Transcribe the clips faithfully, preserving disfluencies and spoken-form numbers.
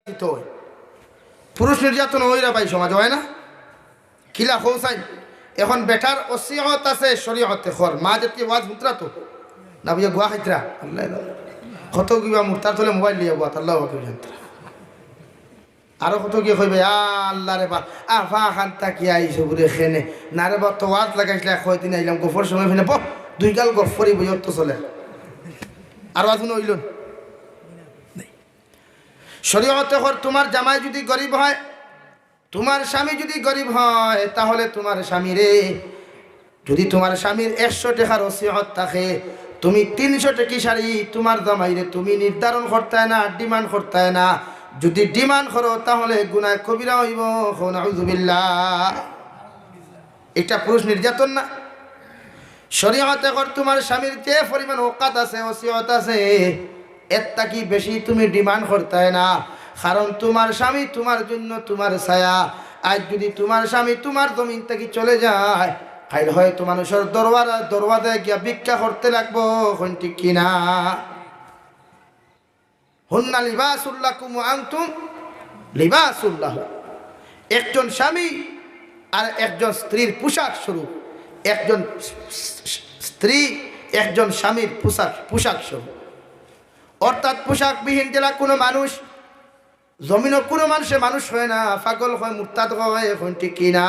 নির্যাতিত অয়। পুরুষ নির্যাতন অইরা ভাই সমাজে, অয় না? কিলা কও চাইন? এখন বেটার ওসিয়ত আছে শরীয়তে, খর মা জাতি ওয়াজ হুনতরা তো না বুঝে গুয়া খাইতরা। আল্লাহ, কত কিবা মুর্তার তলে মোবাইল লইয়া গুয়াত, আল্লাহ ওকে জানতরা। আরো কত কিয়া কইবে, "আ, আল্লাহ রে বা, আফা খান তাকি আইসো বুলে খেনে। না রে বা, তো ওয়াজ লাগাইছলা, কয়দিন আইলাম, গফর সময় ফেনে, বহ, দুই গাল গফরি বইয়ত তো চলে।" আর ওয়াজ হুনো অইল না? শরীয়তে খর, তোমার জামাই যদি গরিব হয়, তোমার স্বামী যদি গরিব হয়, তাহলে তোমার স্বামীরে, যদি তোমার স্বামীর একশো টেকার ওসিয়ত থাকে, তুমি তিনশো টেকি শাড়ি তোমার জামাইরে তুমি নির্ধারণ করতায় না, ডিমান্ড করতায় না। যদি ডিমান্ড করো, তাহলে গুনাহ কবিরা অইব। কও নাউজুবিল্লাহ। এটা পুরুষ নির্যাতন না? শরীয়তে খর তোমার স্বামীর যে পরিমাণ ওকাত আছে, ওসিয়ত আছে, এর থাকি বেশি তুমি ডিমান্ড করতায় না। কারণ তোমার স্বামী তোমার জন্য তোমার ছায়া। আজ যদি তোমার স্বামী তোমার জমিন থাকি চলে যায়, কাইল হয়তো মানুষর দরবার, দরওয়াজায় গিয়া ভিক্ষা করতে লাগবো। কইন ঠিক কি না? হুন্না লিবাসুল লাকুম ওয়া আনতুম লিবাসুল লাহুন। একজন স্বামী আর একজন স্ত্রীর পোশাক স্বরূপ, একজন স্ত্রী একজন স্বামীর পোশাক, পোশাক স্বরূপ। অর্থাৎ পোশাকবিহীন যেলা কোনো মানুষ, জমিনো কোনো মানুষে মানুষ হয় না, পাগল হয়, মুরতাদ হয়, কইন ঠিক কি না?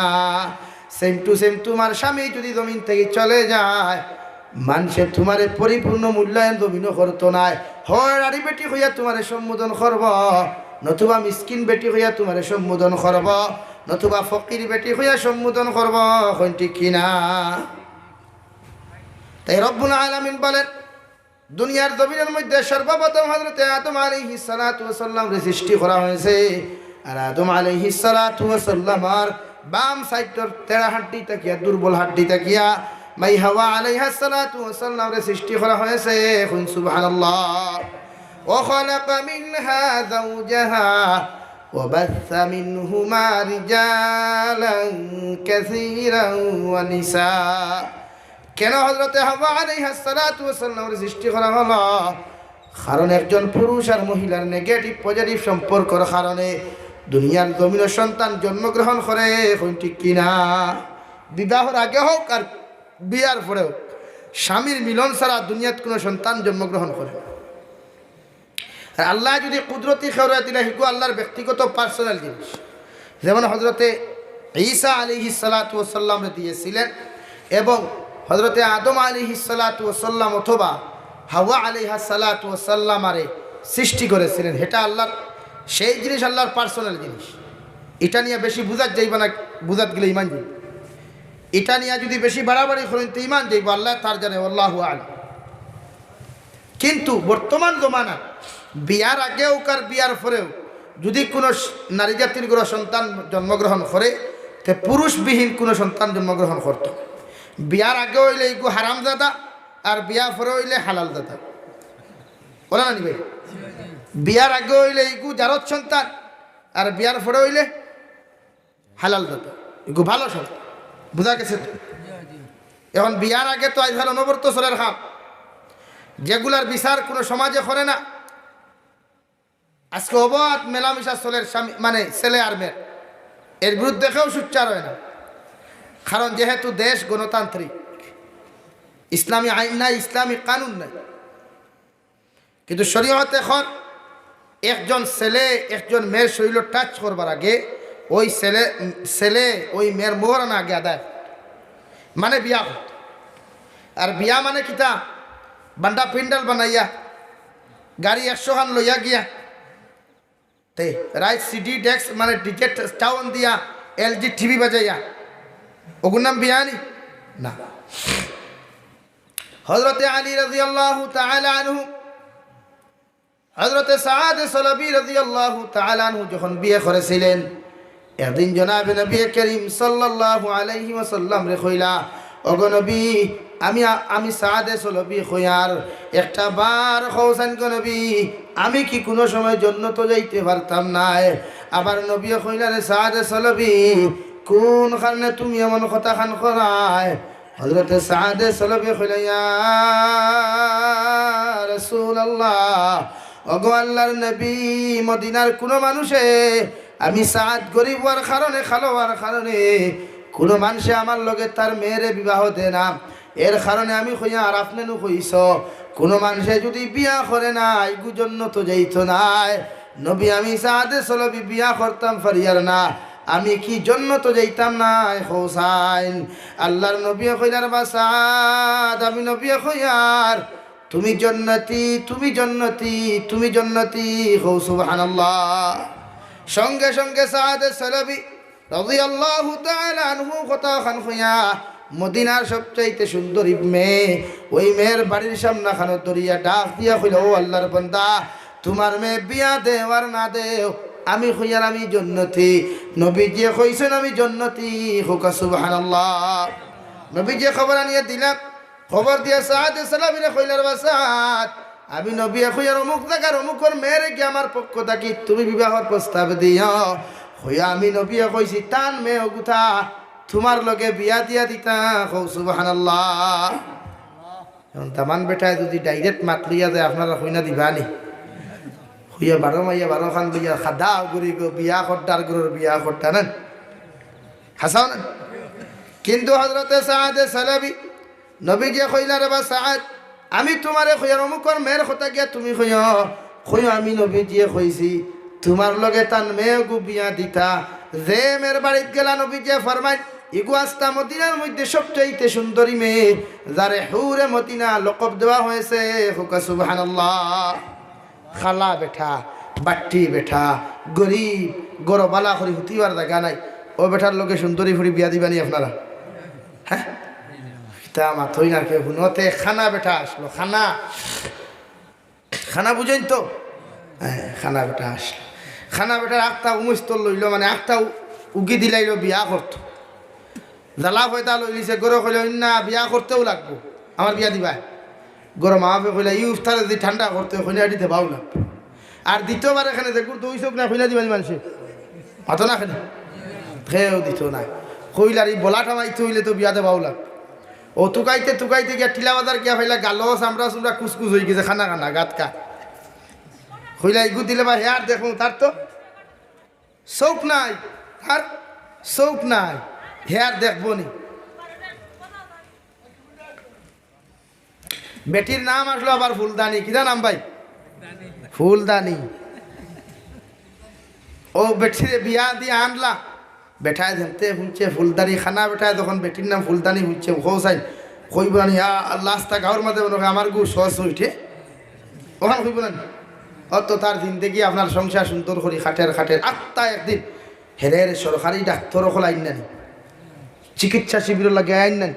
সেম টু সেম তোমার স্বামী যদি জমিন থাকি চলে যায়, মানষে তোমারে পরিপূর্ণ মূল্যায়ন জমিনো করতো নায়। হয় রাড়ি বেটি কইয়া তোমারে সম্বোধন করব, নতুবা মিসকিন বেটি কইয়া তোমারে সম্বোধন করব, নতুবা ফকির বেটি কইয়া সম্বোধন করব। কইন ঠিক কি না? তাই রব্বুল আলামিন বলেন, দুনিয়ার জমিনের মধ্যে সর্বপ্রথম হযরতে আদম আলাইহিস সালাতু ওয়াস সালামরে সৃষ্টি করা হয়েছে। আর আদম আলাইহিস সালাতু ওয়াস সালামর বাম সাইডর তেড়া হাড্ডি থাকিয়া, দুর্বল হাড্ডি থাকিয়া, মাই হাওয়া আলাইহাস সালাতু ওয়াস সালামরে সৃষ্টি করা হয়েছে। কইন সুবহানাল্লাহ। وخلق منها زوجها وبث منهما رجالا كثيرا ونساء। কেন হযরতে হাওয়া আলাইহাস সালাতু ওয়াস সালামরে সৃষ্টি করা হলো? কারণ একজন পুরুষ আর মহিলার নেগেটিভ পজিটিভ সম্পর্কর কারণে দুনিয়ার জমিনো সন্তান জন্মগ্রহণ করে। কইন ঠিক কি না? বিবাহর আগে হোক আর বিয়ার পরে হোক, স্বামীর মিলন ছাড়া দুনিয়াত কোনো সন্তান জন্মগ্রহণ করে না। আর আল্লায় যদি কুদরতি কেউরে দিলা, হিগু আল্লাহর ব্যক্তিগত পার্সোনাল জিনিস। যেমন হযরতে ঈসা আলাইহিস সালাতু ওয়াস সালামরে দিয়েছিলেন এবং হযরতে আদম আলাইহিস সালাতু ওয়াস সালাম অথবা হাওয়া আলাইহাস সালাতু ওয়াস সালামরে সৃষ্টি করেছিলেন। এটা আল্লাহর সেই জিনিস, আল্লাহর পার্সোনাল জিনিস। এটা নিয়া বেশি বুঝাত যাইবা না, বুঝাত গেলে ইমান যাইবো। এটা নিয়া যদি বেশি বাড়াবাড়ি করইন তো ইমান যাইবো, আল্লায় তার জানে, আল্লাহু আ'লাম। কিন্তু বর্তমান জমানা বিয়ার আগে হোক আর বিয়ার পরে হোক, যদি কোনো স-, নারী জাতির ঘরো সন্তান জন্মগ্রহণ করে, তে পুরুষবিহীন কোনো সন্তান জন্মগ্রহণ করতো। বিয়ার আগে অইলে ইগু হারামজাদা, আর বিয়ার পরে অইলে হালালজাদা। বলে না নি ভাই? বিয়ার আগে অইলে ইগু জারজ সন্তান, আর বিয়ার পরে অইলে হালালজাদা। ইগু ভালো সন্তান। বুঝা গেছে তো? এখন বিয়ার আগে তো আজকাল অনবরত চলের কাম, যেগুলার বিচার কোনো সমাজে করে না। আজকে অবাধ মেলামেশা চলের স্বামী, মানে ছেলে আর মেয়ের, এর বিরুদ্ধে কেউ সোচ্চার হয় না। কারণ যেহেতু দেশ গণতান্ত্রিক, ইসলামী আইন নাই, ইসলামী কানুন নাই। কিন্তু শরীয়তে খর একজন ছেলে একজন মেয়ের শরীরো টাচ করবার আগে ওই ছেলে, ছেলে ওই মেয়ের মোহরানা আগে আদায়, মানে বিয়া করতো। আর বিয়া মানে কিতা? বান্ডা প্যান্ডেল বানাইয়া, গাড়ি একশো খান লইয়া গিয়া, তে রাইত সিডি ডেস্ক মানে ডিজে সাউন্ড দিয়া, এলজি টিভি বাজাইয়া, ওগুর নাম বিয়া নি? না। হযরতে আলী রাদিয়াল্লাহু তাআলা আনহু, হযরতে সাদে সলবি রাদিয়াল্লাহু তাআলা আনহু যখন বিয়ে করেছিলেন, একদিন জনাবে নবী করিম সাল্লাল্লাহু আলাইহি ওয়াসাল্লামরে কইলা, "ওগো নবী, আমি, আমি সাদে সলবি কইয়ার, একটা বার কওছাইন গো নবী, আমি কি কোনো সময় জন্নতো যাইতে পারতাম নায়?" আবার নবীয়ে কইলা, "রে সাদে সলবি, কোন কারণে তুমি এমন কথা খান করায়?" হযরতে সাদে সলবি কইলা, "ইয়া রাসূলুল্লাহ, ওগো আল্লাহর নবী, মদিনার কুনু মানুষে, আমি সাদ গরিব অওয়ার কারণে, কালা অওয়ার কারণে কুনু মানষে আমার লগে তার মেয়েরে বিবাহ দেয় না। এর কারণে আমি কইয়ার, আপনে নু কইছো, কুনু মানষে যুদি বিয়া করে না, ইগু জন্নতো যাইতো নায়। নবী, আমি সাদে সলবি বিয়া করতাম পারিয়ার না, আমি কি জন্নতো যাইতাম নায়? কও চাইন। আল্লাহর নবীয়ে কইলা, "বা সাদ, আমি নবীয়ে কইয়ার, তুমি জন্নতি, তুমি জন্নতি, তুমি জন্নতি।" কও সুবহানাল্লাহ। সঙ্গে সঙ্গে সাদে সলবি রাদিয়াল্লাহু তাআলা আনহু কথা খান কইয়া মদিনার সবচাইতে সুন্দরী মেয়ে, ওই মেয়ের বাড়ির সামনে খানো ধরিয়া ডাক দিয়া কইলা, "ও আল্লাহর বান্দা, তুমার মেয়ে বিয়া দেও আর না দেও, আমি কইয়ার আমি জন্নতি।" নবীজিয়ে কইছইন, "আমি জন্নতি।" কউক্কা সুবহানাল্লাহ। নবীজিয়ে খবর আনিয়া দিলা। খবর দিয়া সাদে সলবিরে কইলা, "বা সাদ, আমি নবীয়ে কইয়ার অমুক জাগার অমুকর মেয়েরে গিয়া আমার পক্ষ থাকি তুমি বিবাহর প্রস্তাব দিও।" কইয়া আমি নবীয়ে কইছি, তান মেয়ে অগুতা তুমার লগে বিয়া দিয়া দিতা। কও সুবহানাল্লাহ। এখন দামান বেটায় যুদি direct মাত লইয়া যায়, আপনারা কইনা দিবা নি? কইয়া বারো মাইয়া বারো খান লইয়া খাদা ঘুরি গো, বিয়া করতার ঘরর বিয়া করতা না? হাছা না? কিন্তু হযরতে সাদে সলবি নবীজিয়ে কইলা, "রে বা সাদ, আমি তুমারে কইয়ার অমুকর মেয়ের কথা গিয়া তুমি কইও, কইও আমি নবীজিয়ে কইছি, তুমার লগে তান মেয়েগু বিয়া দিতা।" যে মেয়ের বাড়িত গেলা নবীজিয়ে ফরমাইন, "ইগু আস্তা মদিনার মধ্যে সবচাইতে সুন্দরী মেয়ে, যারে হুরে মদিনা লকব দেওয়া হয়েছে।" কউক্কা সুবহানাল্লাহ। কালা বেটা, বাট্টি বেটা, গরিব, ঘরো বালা করি হুতিবার জাগা নাই। ও বেটার লগে সুন্দরী ফুরি বিয়া দিবা নি আপনারা? হ্যাঁ? কিতা মাতইন না কেউ, হুনতে কানা বেটা আছলো, কানা। কানা বুঝইন তো? হ্যাঁ, কানা বেটা আছলো। কানা বেটার আখতা উমুস্তল লইলো, মানে আখতা উ-, উগি দিলাইলো বিয়া করতো। জ্বালা ফয়দা লইলিছে, ঘরো কইলো, "না, বিয়া করতেউ লাগবো, আমার বিয়া দিবায়।" ঘরো মা বাপে কইলা, "ই উফতারে যুদি ঠান্ডা করতে অয়, কইনা এটি দেবাউ লাগবো।" আর দ্বিতীয়বার এখানে যে গুড় দই চোখ না কইনা দিবা নি মানষে? মাতো না কেনে? কেউ দিতো না। কইলার ই বলা থামাইতে অইলে তো বিয়া দেবাউ লাগবো। ও তুকাইতে তুকাইতে গিয়া টিলা বাজার গিয়া পাইলা গালো চামড়া চুমড়া কুচকুচ অইগেছে, কানা কানা, গাত কাত। কইলা, "ইগু দিলে বা হে আর দেখমু, তার তো চউখ নাই, তার চউখ নাই, হে আর দেখবো নি।" বেটির নাম আছলো আবার ফুলদানি। কিতা নাম ভাই? ফুলদানি। ও বেটিরে বিয়া দিয়া আনলা, বেটায় যেনতে হুনছে ফুলদানি, কানা বেটায় যখন বেটির নাম ফুলদানি হুনছে, কও চাইন, কইবো না নি, "ইয়া আল্লাহ, আস্তা গাউর মাঝে মনে অয় আমার গু সস উঠে।" অখান কইবো না নি? অত তার জিন্দেগি আপনার সংসার সুন্দর করি কাটের, কাটের। আখতা একদিন হেরের সরকারি ডাক্তর অকল আইন না নি? চিকিৎসা শিবিরর লাগি আইন না নি?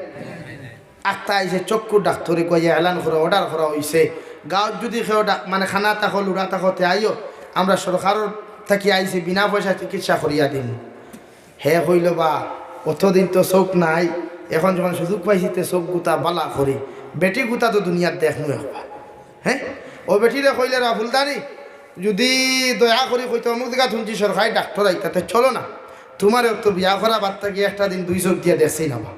আখতা আইছে চক্ষু ডাক্তরে কইয়া এলান করা, order করা অইছে, গাউত যুদি কেউ ডাক-, মানে কানা থাকো, লুড়া থাকো, তে আইও, আমরা সরকারর থাকি আইছি, বিনা পয়সা চিকিৎসা করিয়া দিমু। হে কইলো, "বা, অতদিন তো চউখ নাই, এখন যখন সুযোগ পাইছি, তে চউখ গুতা বালা করি, বেটি গুতা তো দুনিয়ার দেখমু একবার।" হ্যাঁ? ও বেটিরে কইলে, "রে ফুলদানি, যুদি দয়া করি কইতে অমুক জাগাত হুনছি সরকারি ডাক্তর আইতা, তে চলো না, তুমারে তো বিয়া করা বাদ থাকি একটা দিন দুই চউখ দিয়া দেখছি না বা,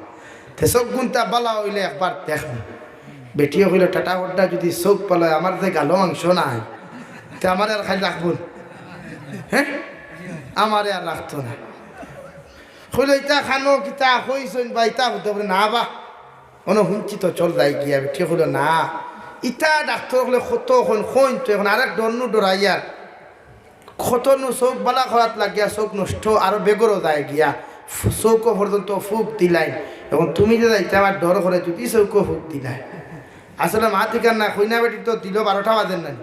তে চউখ গুনতা বালা অইলে একবার দেখমু।" বেটিয়ে কইলো, "টাটা হড্ডা, যুদি চউখ বালা অয়, আমার যে গালো মাংস নাই, তে আমারে আর খাইল রাখবো না।" হ্যাঁ? আমারে আর রাখতো না। কইলো, "ইতা খানো কিতা কইছইন বা, ইতা হুনতে পারে না বা।" অনো হুনছি তো, চল যাই গিয়া। বেটিয়ে কইলো, "না, ইতা ডাক্তর অকলে কত কইন, কইন তো, এখন আরেক ডর নু ডরাইয়ার। কত নু চউখ বালা করাত লাগিয়া চউখ নষ্ট, আরো বেগরো যায় গিয়া, ফু-, চউখো পর্যন্ত ফুক দিলাইন। এখন তুমি যে যাইতে আমার ডর করে, যুদি চউখো ফুক দিলায়।" আসলে মাত ইখান না, কইনা বেটির তো দিলো বারোটা বাজের না নি।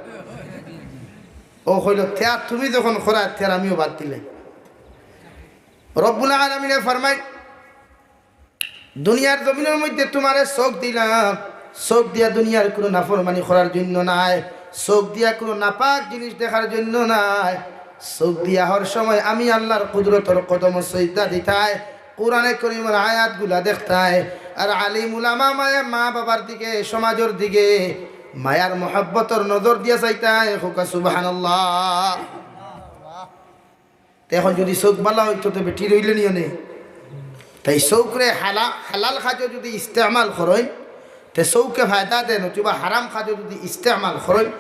ও কইলো, "তে আর তুমি যখন করায়, তে আর আমিও বাদ দিলাই।" রব্বুল আলামিনে ফরমাইন, দুনিয়ার জমিনর মধ্যে তুমারে চউখ দিলাম, চউখ দিয়া দুনিয়ার কুনু নাফরমানি করার জইন্য নায়, চউখ দিয়া কুনু নাপাক জিনিস দেখার জইন্য নায়, চউখ দিয়া হর সময় আমি আল্লাহর কুদরতর কদমো সইজদা দিতায়, কোরআনে করিমর আয়াতগুলা দেখতায়, আর আলিম উলামা মায়া মা বাবার দিকে, সমাজর দিকে মায়ার মহব্বতর নজর দিয়া চাইতায়। কউক্কা সুবহানাল্লাহ। তে এখন যুদি চউখ বালা অইতো, তে বেটির অইলে নি অনে। তাই চউখরে হালা-, হালাল কাজো যুদি ইস্তেমাল করইন, তে চউখে ফায়দা দেয়, নতুবা হারাম কাজো যুদি ইস্তেমাল করইন,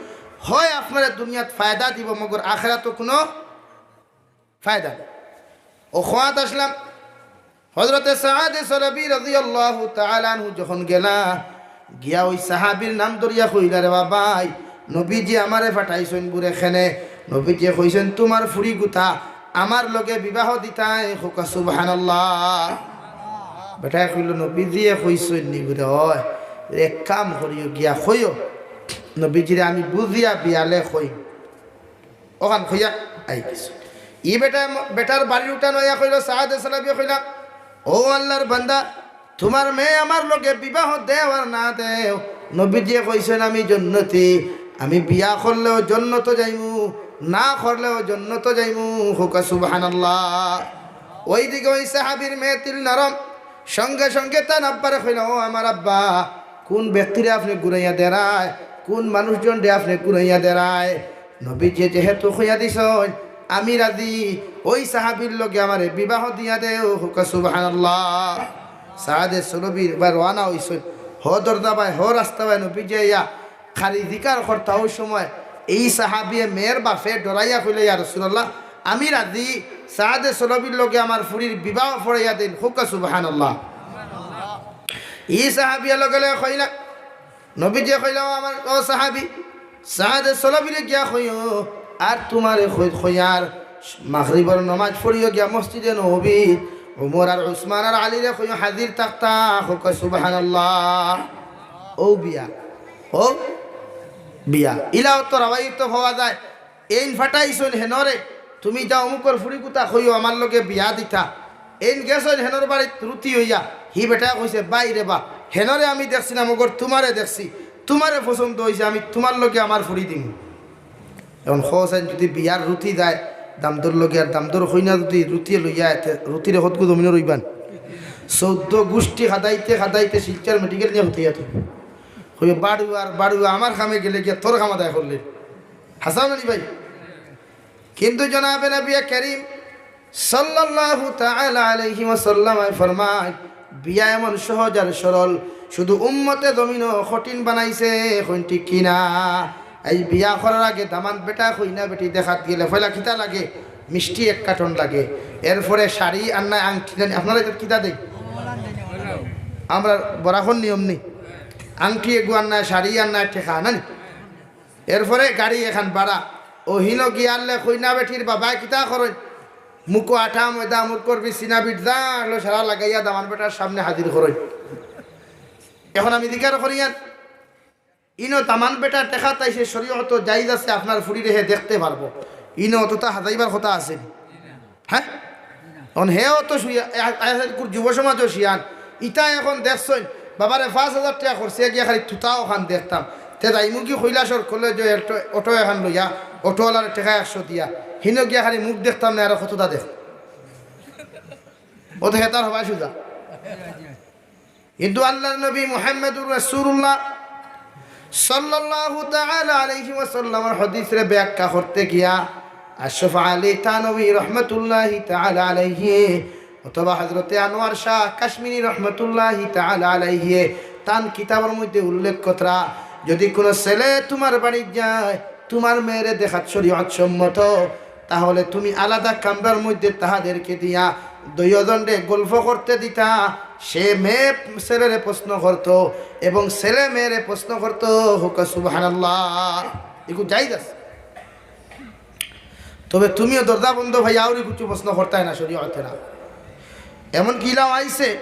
হয় আপনারে দুনিয়াত ফায়দা দিবো, মগর আখেরাতো কুনু ফায়দা নাই। অউ কথাত আসলাম, হযরতে সাআদে সলবি রাদিয়াল্লাহু তাআলা আনহু যখন গেলা, গিয়া ওই সাহাবীর নাম ধরিয়া কইলা, "রে বাবাই, নবীজি আমারে পাঠাইছইন বুরে খেনে, নবীজিয়ে কইছইন তুমার ফুড়ি গুতা আমার লগে বিবাহ দিতায়।" কউক্কা সুবহানাল্লাহ। বেটায় কইলো, "নবীজিয়ে কইছইন নি বুরে? অয়, এক কাম করিও, গিয়া কইও নবীজিরে আমি বুঝিয়া বিয়ালে কইমু।" অখান কইয়া আই গেছে। ই বেটায়, বেটার বাড়ির উঠানো আইয়া কইলো, সাআদে সলবিয়ে কইলা, "ও আল্লার বান্দা, তুমার মেয়ে আমার লগে বিবাহ দেও আর না দেও, নবীজিয়ে কইছইন আমি জন্নতি, আমি বিয়া করলেও জন্নতো যাইমু, না করলেও জন্নতো যাইমু।" কউক্কা সুবহানাল্লাহ। ওইদিকে ওই সাহাবীর মেয়ে তিল নরম, সঙ্গে সঙ্গে তান আব্বারে কইলা, "ও আমার আব্বা, কুন ব্যক্তিরে আপনে ঘুরাইয়া দেরায়, কুন মানুষজনরে আপনে ঘুরাইয়া দেরায়? নবীজিয়ে যেহেতু কইয়া দিছইন, আমি রাজি, ওই সাহাবীর লগে আমারে বিবাহ দিয়া দেও।" কউক্কা সুবহানাল্লাহ। সাআদে সলবি বা রওয়ানা অইছইন, হ দরজা বায়, হ রাস্তা বায় নবীজিয়ে আইয়া খালি জিকার করতা। ওই সময় এই সাহাবিয়ে মেয়ের বাফে ডরাইয়া কইলা, "ইয়া রাসুলাল্লাহ, আমি রাজি, সাআদে সলবির লগে আমার ফুড়ির বিবাহ পড়াইয়া দেইন।" কউক্কা সুবহানাল্লাহ। ই সাহাবিয়ে লগে লগে কইলা, নবীজিয়ে কইলা, "ও আমার, ও সাহাবি, সাআদে সলবিরে গিয়া কইও, আর তুমারে কই-, কইয়ার মাগরিবর নমাজ পড়িও গিয়া মসজিদে নববীত, উমর আর উসমান আর আলীরে কইও হাজির থাকতা।" কউক্কা সুবহানাল্লাহ। অউ বিয়া, অউ বিয়া। ইলাও তো রাওয়াইতো পাওয়া যায়। এইন পাঠাইছইন হেনরে, তুমি যাও অমুকর ফুড়ি গুতা কইও আমার লগে বিয়া দিতা। এইন গেছইন হেনর বাড়িত রুতি অইয়া, হি বেটায় কইছে, "ভাই রে বা, হেনরে আমি দেখছি না, মগর তুমারে দেখছি, তুমারে পছন্দ অইছে, আমি তুমার লগে আমার ফুড়ি দিমু।" এখন কও চাইন, যুদি বিয়ার রুতি যায় দামদর লগে, আর দামদর কইনা যুদি রুতি লইয়া আয়, তে রুতিরে কতগু জমিনো রইবান? চৌদ্দ গুষ্টি খাদাইতে খাদাইতে শিলচর মেডিকেল নিয়া হুতাইয়া থইবো। কইবো, "বাড়ুয়া আর বাড়ুয়া, আমার কামে গেলে গিয়া তোর কাম আদায় করলে।" হাছা নানি ভাই? কিন্তু জনাবে নবী করিম সাল্লাল্লাহু তাআলা আলাইহি ওয়াসাল্লামে ফরমায়, বিয়া এমন সহজ আর সরল, শুধু উম্মতে জমিনো কঠিন বানাইছে, কইন ঠিক কি না? এই বিয়া করার আগে দামান বেটা কইনা বেটি দেখাত গেলে পয়লা কিতা লাগে? মিষ্টি এক কার্টন লাগে, এরপরে শাড়ি আর নায় আংটি, জানি আপনারা ইতা কিতা দেই? আমরা বরাকর নিয়ম নি, আংটি এগু আর নায়, শাড়ি আর নায়, টেকা নানি। এরপরে গাড়ি এখান ভাড়া। অউ হিনো গিয়ারলে কইনা বেটির বাবায় কিতা করইন? মুখো আটা, ময়দা, মুরকর বিষ, চিনা বিট যা অইলো সারা লাগাইয়া দামান বেটার সামনে হাজির করইন। এখন আমি জিকার করিয়ার, ইনো দামান বেটা টেকাত আইছে, শরীয়তো জায়েজ আছে, আপনার ফুড়িরে হে দেখতে পারবো। ইনো অততা হাজাইবার কথা আছে নি? হ্যাঁ? এখন হে অত শুয়া, এ, এ, এ, যুব সমাজও শিয়ান। ইতা এখন দেখছইন, বাবারে পাঁচ হাজার টেকা খরচ গিয়া খালি তুতা অখান দেখতাম। তে যাইমু কি কৈলাসর কলেজো অটো, অটো এখান লইয়া, অটোআলারে টেকা একশো দিয়া, হিনো গিয়া খালি মুখ দেখতাম না, আর কততা দেখ। অউ তো হেতার হবায় সুজা। কিন্তু আল্লার নবী মুহাম্মাদুর রাসূলুল্লাহ সাল্লাল্লাহু তাআলা আলাইহি ওয়াসাল্লামর হাদিসরে ব্যাখ্যা করতে গিয়া আশরাফ আলী থানভী রহমতুল্লাহি তাআলা আলাইহি অথবা হযরতে আনোয়ার শাহ কাশ্মীরি রহমতুল্লাহি তাআলা আলাইহি তান কিতাবর মধ্যে উল্লেখ কররা, যদি কুনু ছেলে তুমার বাড়িত যায়, তুমার মেয়েরে দেখাত শরীয়ত সম্মত, তাহলে তুমি আলাদা কামরার মধ্যে তাহাদেরকে দিয়া দুইওজনরে গল্প করতে দিতা। সে মেয়ে ছেলেরে প্রশ্ন করতো এবং ছেলে মেয়েরে প্রশ্ন করতো। কউক্কা সুবহানাল্লাহ। ইগু জায়েজ আছে। তবে তুমিও দরজা বন্ধ ভাই আউরি কিছু প্রশ্ন করতায় না, শরীয়তে না। এমন কি ইলাও আইছে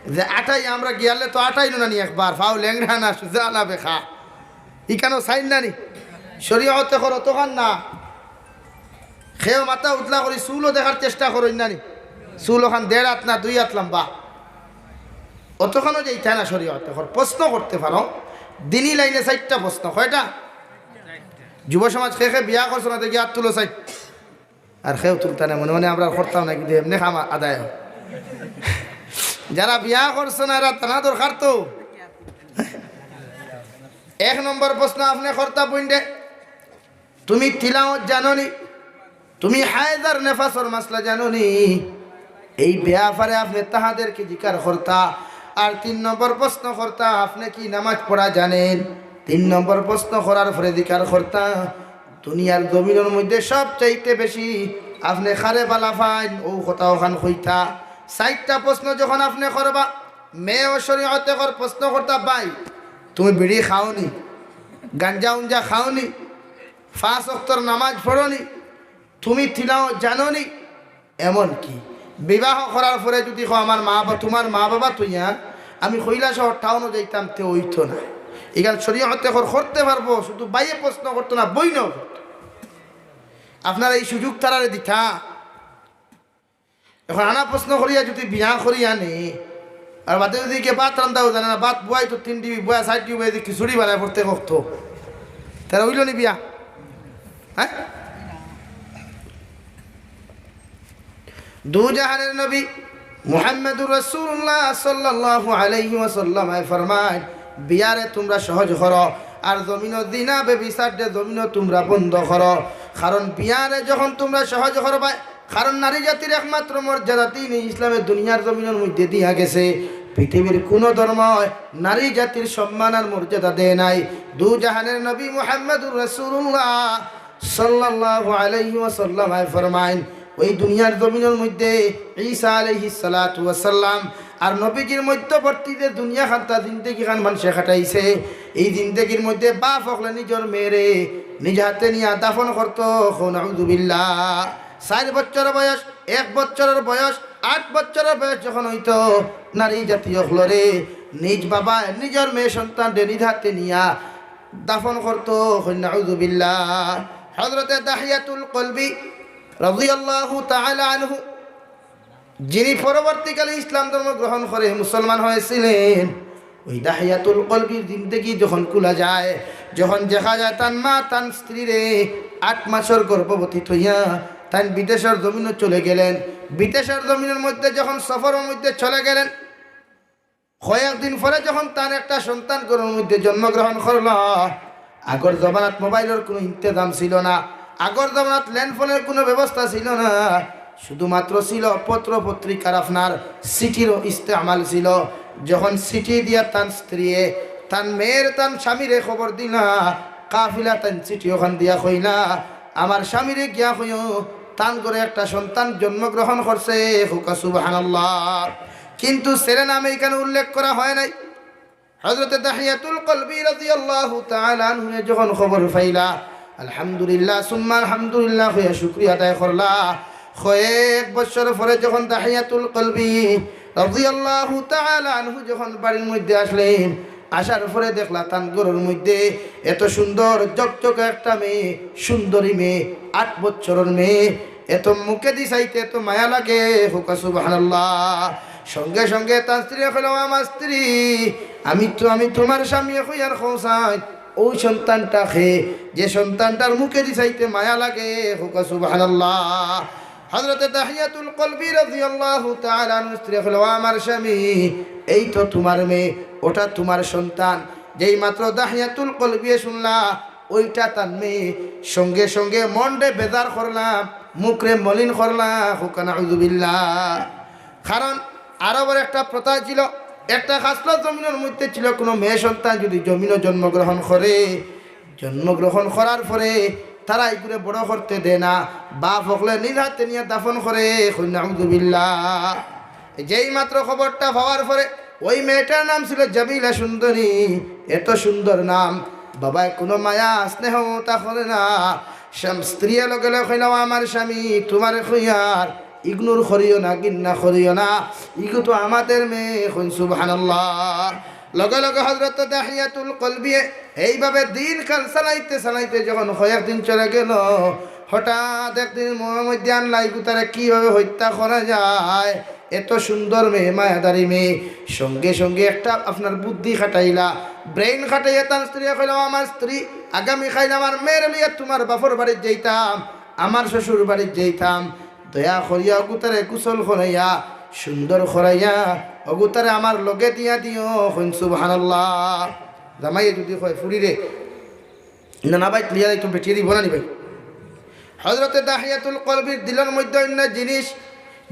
যে আটাই আমরা গিয়ালে তো আটাই নানি একবার, ফাও লেংড়া না, সুজা না, বেখা। ইখানো সাইন নানি? শরীয়তে করো তখন না। কেউ মাথা উতলা করি চুলও দেখার চেষ্টা করইন নানি? চুল অখান দেড় আত না দুই আত লম্বা। অতখানও যাইতায় না শরীয়তে। এখন প্রশ্ন করতে পারো, দিনী লাইনে চাইরটা প্রশ্ন। কয়টা? যুব সমাজ কে কে বিয়া করছো না দেখি আত তুলো চাই। আর কেউ তুলতা না, মনে মনে আমরা করতাম না, কিন্তু এমনে কাম আদায় অয়। যারা বিয়া করছো না, এরা তানা দরকার তো। এক নম্বর প্রশ্ন আপনে করতা বইনরে, তুমি তিলাওয়াত জানো নি? তুমি হায়জ আর নেফাসর মাসলা জানো নি? এই ব্যাপারে আপনে তাহাদেরকে জিকার করতা। আর তিন নম্বর প্রশ্ন করতা, আপনে কি নামাজ পড়া জানেন? তিন নম্বর প্রশ্ন করার পরে জিকার করতা, দুনিয়ার জমিনর মধ্যে সবচাইতে বেশি আপনে কারে ভালা পাইন, অউ কথা অখান কইতা। চাইরটা প্রশ্ন যখন আপনে করবা, মেয়েও শরীয়তে কর প্রশ্ন করতা, "ভাই, তুমি বিড়ি খাওনি, গাঞ্জা উঞ্জা খাওনি, পাঁচ ওয়াক্তর নামাজ পড়নি, তুমি তিলাওয়াত জানোনি?" এমনকি বিবাহ করার পরে যদি কও, "আমার মা বা তুমার মা বাবা থইয়া আমি কৈলাসহর টাউনো যাইতাম", তে অইতো না। ইখান শরীয়তে কর করতে পারবো, শুধু ভাইয়ে প্রশ্ন করতো না, বইনেও করতো। আপনারা এই সুযোগ তারারে দিতা। এখন আনা প্রশ্ন করিয়া যদি বিয়া করিয়া নি, আর বাদে যদি কে ভাত রান্দাও জানে না, ভাত বুয়াই তো তিন ডিবি বুয়া, চাইর ডিবি বুয়া, যদি খিচুড়ি বানায় পড়তে কখতো, তারা অইলো নি বিয়া? হ্যাঁ? দু জাহানের নবী মুহাম্মাদুর রাসূলুল্লাহ সাল্লাল্লাহু আলাইহি ওয়াসাল্লাম এ ফরমায়, "বিয়ারে তুমরা সহজ করো, আর জমিনো জিনা ব্যভিচাররে জমিনো তুমরা বন্ধ করো।" কারণ বিয়ারে যখন তুমরা সহজ করবায়, কারণ নারী জাতির একমাত্র মর্যাদা দ্বীনে ইসলামে দুনিয়ার জমিনর মধ্যে দিয়া গেছে। পৃথিবীর কুনো ধর্ময় নারী জাতির সম্মান আর মর্যাদা দেয় নাই। দু জাহানের নবী মুহাম্মাদুর রাসূলুল্লাহ সাল্লাল্লাহু আলাইহি ওয়াসাল্লাম এ ফরমাইন, ওই দুনিয়ার জমিনর মধ্যে ঈসা আলাইহিস সালাতু ওয়াস সালাম আর নবীজির মধ্যবর্তী যে দুনিয়া খান্তা জিন্দেগি খান মানষে কাটাইছে, এই জিন্দেগির মধ্যে বাপ অকলে নিজর মেয়েরে নিজ হাতে নিয়া দাফন করতো। কও নাউজুবিল্লাহ। চাইর বছর বয়স, এক বছরর বয়স, আট বছরর বয়স যখন অইতো, নারী জাতি অকলরে নিজ বাবায় নিজর মেয়ে সন্তানরে নিজ হাতে নিয়া দাফন করতো। কও নাউজুবিল্লাহ। হযরতে দাহিয়াতুল কলবি রাদিয়াল্লাহু তাআলা আনহু, যিনি পরবর্তীকালে ইসলাম ধর্ম গ্রহণ করে মুসলমান হয়েছিলেন, ওই দাহিয়াতুল কলবির জিন্দেগি যখন খুলা যায়, যখন দেখা যায় তান মা তান স্ত্রীরে আট মাসর গর্ভবতী থইয়া তান বিদেশর জমিনো চলে গেলেন। বিদেশর জমিনর মধ্যে যখন সফরর মধ্যে চলে গেলেন, কয়েকদিন পরে যখন তান একটা সন্তান ঘরর মধ্যে জন্মগ্রহণ করলো, আগর জমানাত মোবাইলর কুনু ইন্তেজাম ছিল না, আগর জমানাত ল্যান্ডফোনের কুনু ব্যবস্থা ছিল না, শুধুমাত্র ছিল পত্র পত্রিকার আপনার চিঠির ইস্তেমাল ছিল। যখন চিঠি দিয়া তান স্ত্রীয়ে, তান মেয়ের, তান স্বামীরে খবর দিলা, কাফিলা তান চিঠি অখান দিয়া কইলা, "আমার স্বামীরে গিয়া কইও, তান ঘরে একটা সন্তান জন্মগ্রহণ করছে।" কউক্কা সুবহানাল্লাহ। কিন্তু ছেলে নামে এখানে উল্লেখ করা হয় নাই। হযরতে দাহিয়াতুল কলবি রাদিয়াল্লাহু তাআলা আনহুয়ে যখন খবর পাইলা, আলহামদুলিল্লাহ, সুম্মা আলহামদুলিল্লাহ কইয়া শুকরিয়া আদায় করলা। কয়েক বছর পরে যখন দাহিয়াতুল কলবি রাদিয়াল্লাহু তাআলা আনহু যখন বাড়ির মধ্যে আসলেন, আসার পরে দেখলা তান ঘরর মধ্যে এত সুন্দর ঝকঝকে একটা মেয়ে, সুন্দরী মেয়ে, আট বছরর মেয়ে, এত মুখেদি চাইতে এত মায়া লাগে, কউক্কা সুবহানাল্লাহ। সঙ্গে সঙ্গে তান স্ত্রীয়ে কইলা, "ও আমার স্ত্রী, আমি তো, আমি তুমার স্বামীয়ে কইয়ার কও চাই, অউ সন্তানটা কে, যে সন্তানটার মুখেদি চাইতে মায়া লাগে?" কউক্কা সুবহানাল্লাহ। হযরতে দাহিয়াতুল কলবি রাদিয়াল্লাহু তাআলা আনহুর স্ত্রীয়ে কইলা, "ও আমার স্বামী, এই তো তুমার মেয়ে, ওটা তুমার সন্তান।" যেই মাত্র দাহিয়াতুল কলবিয়ে শুনলা, ওইটা তান মেয়ে, সঙ্গে সঙ্গে মনরে বেজার করলা, মুখরে মলিন করলা, কউক্কা নাউজুবিল্লাহ। কারণ আরবর একটা প্রথা ছিল, একটা খাসলত জমিনর মধ্যে ছিল, কুনু মেয়ে সন্তান যদি জমিনো জন্মগ্রহণ করে, জন্মগ্রহণ করার পরে তারা ইগুরে বড় করতে দেয় না, বাপ অকলে নিজ হাতে নিয়া দাফন করে, কও নাউজুবিল্লাহ। যেই মাত্র খবরটা পাওয়ার পরে, ওই মেয়েটার নাম ছিল জামিলা সুন্দরী, এত সুন্দর নাম, বাবায় কুনু মায়া স্নেহ তা করে না। স্বাম-, স্ত্রীয়ে লগে লগে কইলা, "ও আমার স্বামী, তুমারে কইয়ার, ইগনোর করিও না, ঘিন্না করিও না, ইগু তো আমাদের মেয়ে।" কইন সুবহানাল্লাহ। লগে লগে হযরত দাহিয়াতুল কলবিয়ে এইভাবে দিনকাল চালাইতে চালাইতে যখন কয়েকদিন চলে গেল, হঠাৎ একদিন মনের মধ্যে আনলা, ইগুতারে কিভাবে হত্যা করা যায়, এত সুন্দর মেয়ে, মায়াদারি মেয়ে। সঙ্গে সঙ্গে একটা আপনার বুদ্ধি খাটাইলা, ব্রেইন খাটাইয়া তান স্ত্রীয়ে কইলা, "ও আমার স্ত্রী, আগামীকাইল আমার মেয়েরে লইয়া তুমার বাপর বাড়িত যাইতাম, আমার শ্বশুর বাড়িত যাইতাম, দয়া করিয়া অগুতারে গোসল করাইয়া, সুন্দর করাইয়া, অগুতারে আমার লগে দিয়া দিও।" কইন সুবহানাল্লাহ। জামাইয়ে যদি কয়, "ফুড়িরে, না, না ভাই, তুলিয়া যাইতো, বেটিয়ে দিব না নি ভাই?" হযরতে দাহিয়াতুল কলবির দিলর মধ্যে অন্য জিনিস।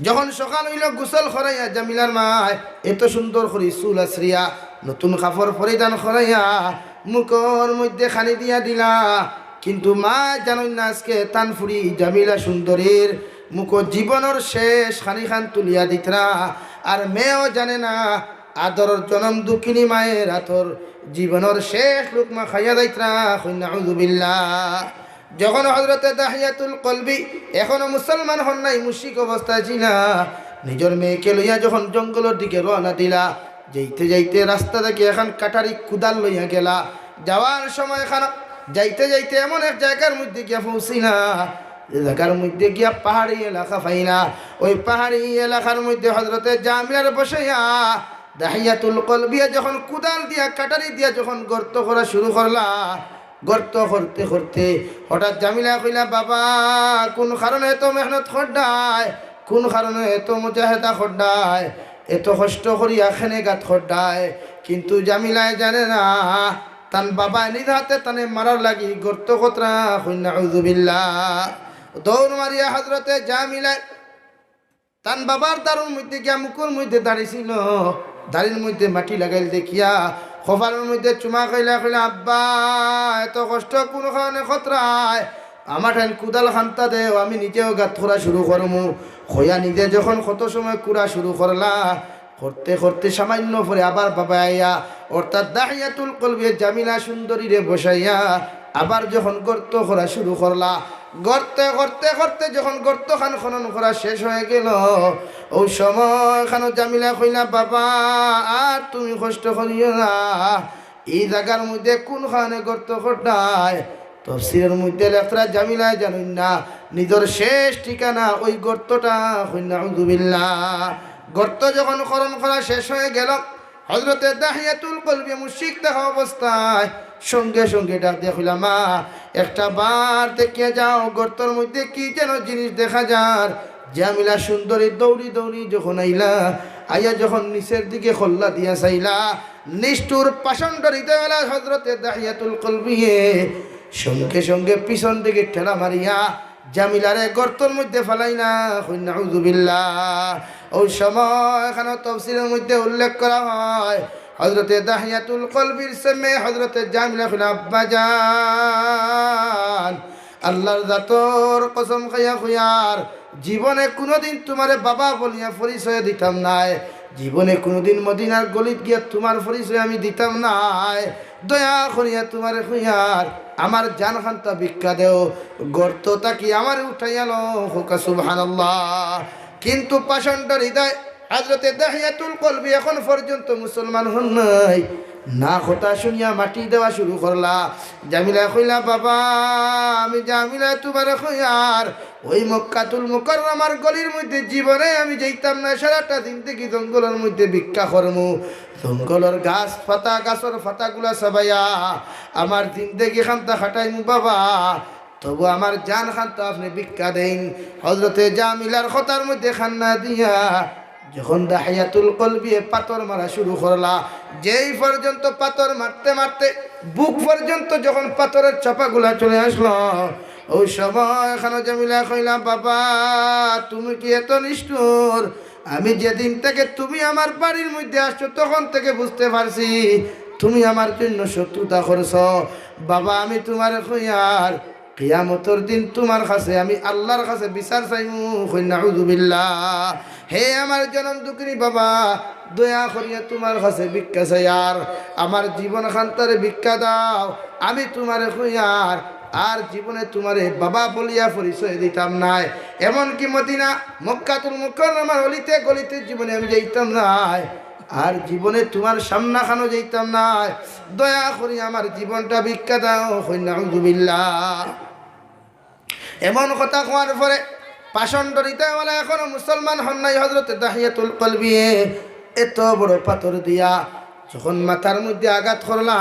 যখন সকাল অইল, গোসল করাইয়া জামিলার মায় এত সুন্দর করি চুল আছড়িয়া, নতুন কাপড় পরিধান করাইয়া, মুখর মধ্যে খানি দিয়া দিলা, কিন্তু মা জানইন না আজকে তান ফুড়ি জামিলা সুন্দরীর মুখো জীবনর শেষ খানিখান তুলিয়া দিতরা। আর মেয়েও জানে না আদরর জনম দুঃখিনী মায়ের আতর জীবনর শেষ লুকমা খাইয়া যাইতরা। কইন নাউজুবিল্লাহ। যখন হযরতে দাহিয়াতুল কলবি এখনো মুসলমান হন নাই, মুশরিক অবস্থায় ছিলা, নিজর মেয়েকে লইয়া যখন জঙ্গলর দিকে রওনা দিলা, যাইতে যাইতে রাস্তা থাকি এখান কাটারি কুদাল লইয়া গেলা। যাওয়ার সময় এখান যাইতে যাইতে এমন এক জায়গার মধ্যে গিয়া পৌঁছিলা, যে জায়গার মধ্যে গিয়া পাহাড়ি এলাকা পাইলা। ওই পাহাড়ি এলাকার মধ্যে হযরতে জামিলার বসাইয়া দাহিয়াতুল কলবিয়ে যখন কুদাল দিয়া কাটারি দিয়া যখন গর্ত করা শুরু করলা, গর্ত করতে করতে হঠাৎ জামিলা কইলা, "বাবা, কোন কারণে এত মেহনত করডায়, কোন কারণে এত মুজাহেদা করডায়, এত কষ্ট করিয়া খেনে গাত করডায়?" কিন্তু জামিলায় জানে না, তান বাবায় নিজ হাতে তানে মারার লাগি গর্ত করতরা। কইন নাউজুবিল্লাহ। দৌড় মারিয়া হযরতে জামিলায় তান বাবার দাড়ির মধ্যে গিয়া মুখর মধ্যে দাড়ি ছিল, দাড়ির মধ্যে মাটি লাগাইল দেখিয়া কপালর মধ্যে চুমা খাইলা, কইলা, "আব্বা, এত কষ্ট কোন কারণে করতরায়? আমার ঠাইন কুদাল খান্তা দেও, আমি নিজেও গাত করা শুরু করমু।" কইয়া নিজে যখন কত সময় কুড়া শুরু করলা, করতে করতে সামান্য পরে আবার বাবা আইয়া, অর্থাৎ দাহিয়াতুল কলবিয়ে জামিলা সুন্দরীরে বসাইয়া আবার যখন গর্ত করা শুরু করলা, গর্তে করতে করতে যখন গর্তখান খনন করা শেষ হয়ে গেল, ওই সময় খানো জামিলা কইলা, "বাবা, আর তুমি কষ্ট করিও না, এই জায়গার মধ্যে কোন কারণে গর্ত করডায়?" তফসিরের মধ্যে লেখরা জামিলায় জানইন না, নিজর শেষ ঠিকানা ওই গর্তটা। কইন নাউজুবিল্লাহ। গর্ত যখন খনন করা শেষ হয়ে গেল, হযরতে দাহিয়াতুল কলবি মুশরিক থাকা অবস্থায় সঙ্গে সঙ্গে ডাক দিয়া কইলা, "মা, একটা বার দেখিয়া যাও, গর্তর মধ্যে কি যেন জিনিস দেখা যার।" জামিলা সুন্দরী দৌড়ি দৌড়ি যখন আইলা, আইয়া যখন নিচের দিকে কল্লা দিয়া চাইলা, নিষ্ঠুর পাষণ্ড হৃদয়ওয়ালা হযরতে দাহিয়াতুল কলবিয়ে সঙ্গে সঙ্গে পিছন দিকে ঠেলা মারিয়া জামিলারে গর্তর মধ্যে ফালাইলা। কইন নাউজুবিল্লাহ। ওই সময় এখানে তফসিরের মধ্যে উল্লেখ করা হয়, হযরতে দাহিয়াতুল কলবির মেয়ে হযরতে জামিলা কইলা, "আব্বা জান, আল্লাহর জাতর কসম খাইয়া কইয়ার, জীবনে কোনোদিন তোমারে বাবা বলিয়া পরিচয় দিতাম নায়, জীবনে কোনোদিন মদিনার গলিত গিয়া তোমার পরিচয় আমি দিতাম নায়। দয়া করিয়া তোমারে কইয়ার, আমার জান খান্তা ভিক্ষা দেও, গর্ত থাকি আমারে উঠাইয়া লও।" কউক্কা সুবহানাল্লাহ। কিন্তু পাষণ্ড হৃদয় হযরতে দাহিয়াতুল কলবি এখন পর্যন্ত মুসলমান হন নাই। না কথা শুনিয়া মাটি দেওয়া শুরু করলা। জামিলা কইলা, "বাবা, আমি জামিলা তোমারে কইয়ার, ওই মক্কাতুল মুকাররমার গলির মধ্যে জীবনে আমি যাইতাম না, সারাটা জিন্দেগি জঙ্গলর মধ্যে ভিক্ষা করমু, জঙ্গলর গাছ পাতা, গাছর পাতাগুলা চাবাইয়া আমার জিন্দেগি খান্তা কাটাইমু বাবা, তবু আমার জান খান্তা আপনে ভিক্ষা দেইন।" হযরতে জামিলার কথার মধ্যে কান্না দিয়া যখন দাহিয়াতুল কলবিয়ে পাথর মারা শুরু করলা, যেই পর্যন্ত পাথর মারতে মারতে বুক পর্যন্ত যখন পাথরের চাপাগুলা চলে আসলো, ওই সময় খানো জামিলা কইলা, "বাবা, তুমি কি এত নিষ্ঠুর? আমি যেদিন থেকে তুমি আমার বাড়ির মধ্যে আসছো, তখন থেকে বুঝতে পারছি তুমি আমার জন্য শত্রুতা করছো। বাবা, আমি তোমারে কইয়ার, কিয়ামতর দিন তোমার কাছে আমি আল্লাহর কাছে বিচার চাইমু।" কইন নাউজুবিল্লাহ। হে আমার জনম দুঃখিনী বাবা, দয়া করিয়া তোমার কাছে ভিক্ষা চাইয়ার, আমার জীবন খান্তারে ভিক্ষা দাও। আমি তোমারে কইয়ার, আর জীবনে তোমারে বাবা বলিয়া পরিচয় দিতাম নায়, এমনকি মদিনা মক্কাতুল মুকাররমার অলিতে গলিতে জীবনে আমি যাইতাম নায়, আর জীবনে তোমার সামনাখানো যাইতাম নায়। দয়া করি আমার জীবনটা ভিক্ষা দাও। কইন নাউজুবিল্লাহ। এমন কথা কওয়ার পরে পাষণ্ড হৃদয়ওয়ালা এখনো মুসলমান হন নাই হযরতে দাহিয়াতুল কলবিয়ে এত বড় পাথর দিয়া যখন মাথার মধ্যে আঘাত করলা,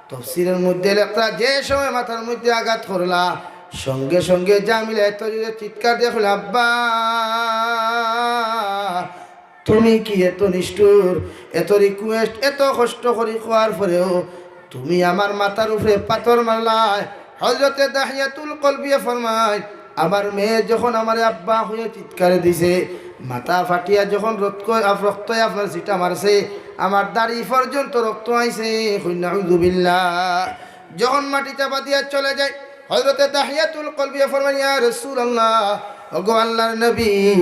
তফসিরের মধ্যে লেখা, যে সময় মাথার মধ্যে আঘাত করলা, সঙ্গে সঙ্গে জামিলা এত জোরে চিৎকার দিয়া কইলা, "আব্বা, তুমি কি এত নিষ্ঠুর, এত রিকোয়েস্ট, এত কষ্ট করি কওয়ার পরেও তুমি আমার মাথার উপরে পাথর মারলায়?" হযরতে দাহিয়াতুল কলবিয়ে ফরমায়, আমার মেয়ে যখন আমারে আব্বা হয়ে চিৎকার দিছে, মাথা ফাটিয়া যখন রক্ত, আপ-, রক্তই আপনার ছিটা মারছে, আমার দাড়ি পর্যন্ত রক্ত আইছে, কই নাউজুবিল্লাহ। যখন মাটি চাপা দিয়া চলে যায়, হযরতে দাহিয়াতুল কলবিয়ে ফরমায়, "ইয়া রাসূলুল্লাহ, ওগো আল্লাহর নবী,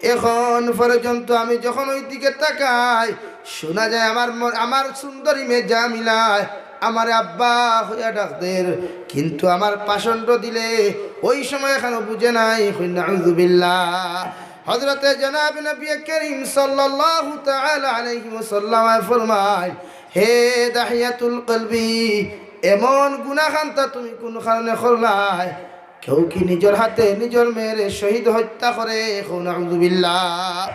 এখন পর্যন্ত আমি যখন ওই দিকে তাকাই, শোনা যায় আমার মন, আমার সুন্দরী মেয়ে জামিলায় আমারে আব্বা হইয়া ডাক দের, কিন্তু আমার পাষণ্ড দিলে ওই সময় এখনো বুঝে নাই।" কই নাউজুবিল্লাহ। হযরতে জনাব নবী করিম সাল্লাল্লাহু তাআলা আলাইহি ওয়াসাল্লাম ফরমায়, "হে দাহিয়াতুল কলবি, এমন গুনাহ খানতা তুমি কোন কারণে করলায়? কেউ কি নিজর হাতে নিজর মেয়েরে শহীদ হত্যা করে?" কও নাউজুবিল্লাহ।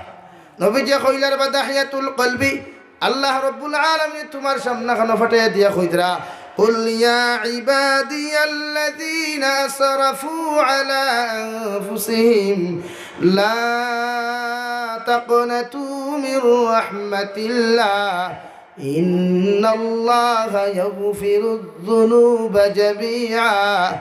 নবীজি কইলা, "রে বা দাহিয়াতুল কলবি, আল্লাহ রব্বুল আলামিন তোমার সামনে খানো ফাটাইয়া দিয়া কইতরা, 'কুল ইয়া ইবাদিয়াল্লাযীনা আসরাফু আলা আনফুসিহিম লা তাকনাতু মির রাহমাতিল্লাহ, ইন্নাল্লাহা ইয়াগফিরুয যুনুবা জামিআ,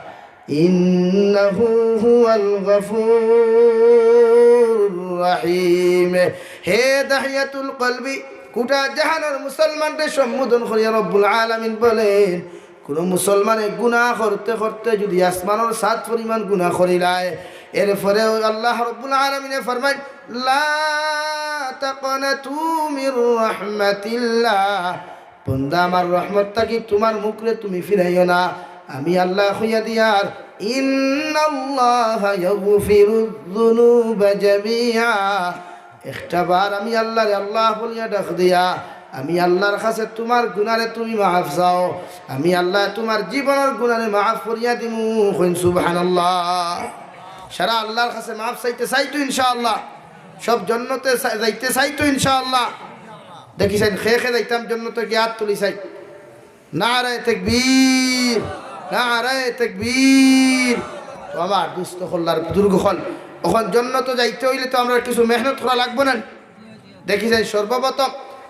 ইন্নাহু হুয়াল গফুরুর রাহিম।'" হে দাহিয়াতুল কলবি, গোটা জাহানর মুসলমানরে সম্বোধন করিয়া রব্বুল আলামিন বলেন, কোনো মুসলমানে গুনাহ করতে করতে যদি আসমানর সাত পরিমাণ গুনাহ করিলায়, এরপরে আল্লাহ রব্বুল আলামিনে ফরমায়, "লা তাকনাতু মির রাহমাতিল্লাহ।" বন্দা, আমার রহমত থাকি তোমার মুখরে তুমি ফিরাইও না। আমি আল্লাহ কইয়া দিয়ার, "ইন্নাল্লাহা ইয়াগফিরুয যুনুবা জামিআ।" একটা বার আমি আল্লাহরে আল্লাহ বলিয়া ডাক দিয়া, আমি আল্লাহর কাছে তোমার গুনারে তুমি মাফ চাও। আমি আল্লাহ তোমার জীবনর গুনারে মাফ করিয়া দিমু। কইন সুবহানাল্লাহ। সারা আল্লাহর কাছে মাফ চাইতে চাইতো ইনশাআল্লাহ। সব জন্নতে চা-, যাইতে চাইতো ইনশাআল্লাহ। দেখি চাইন, খে খে যাইতাম জন্নতে গিয়া আত তুলি চাই। নারায়ে তাকবীর, নারায়ে তাকবীর। ও আমার দুস্ত কল্লার বুজুর্গ অকল, অখন জন্নতো যাইতে অইলে তো আমরার কিছু মেহনত করা লাগবো না? দেখি চাইন, সর্বপ্রথম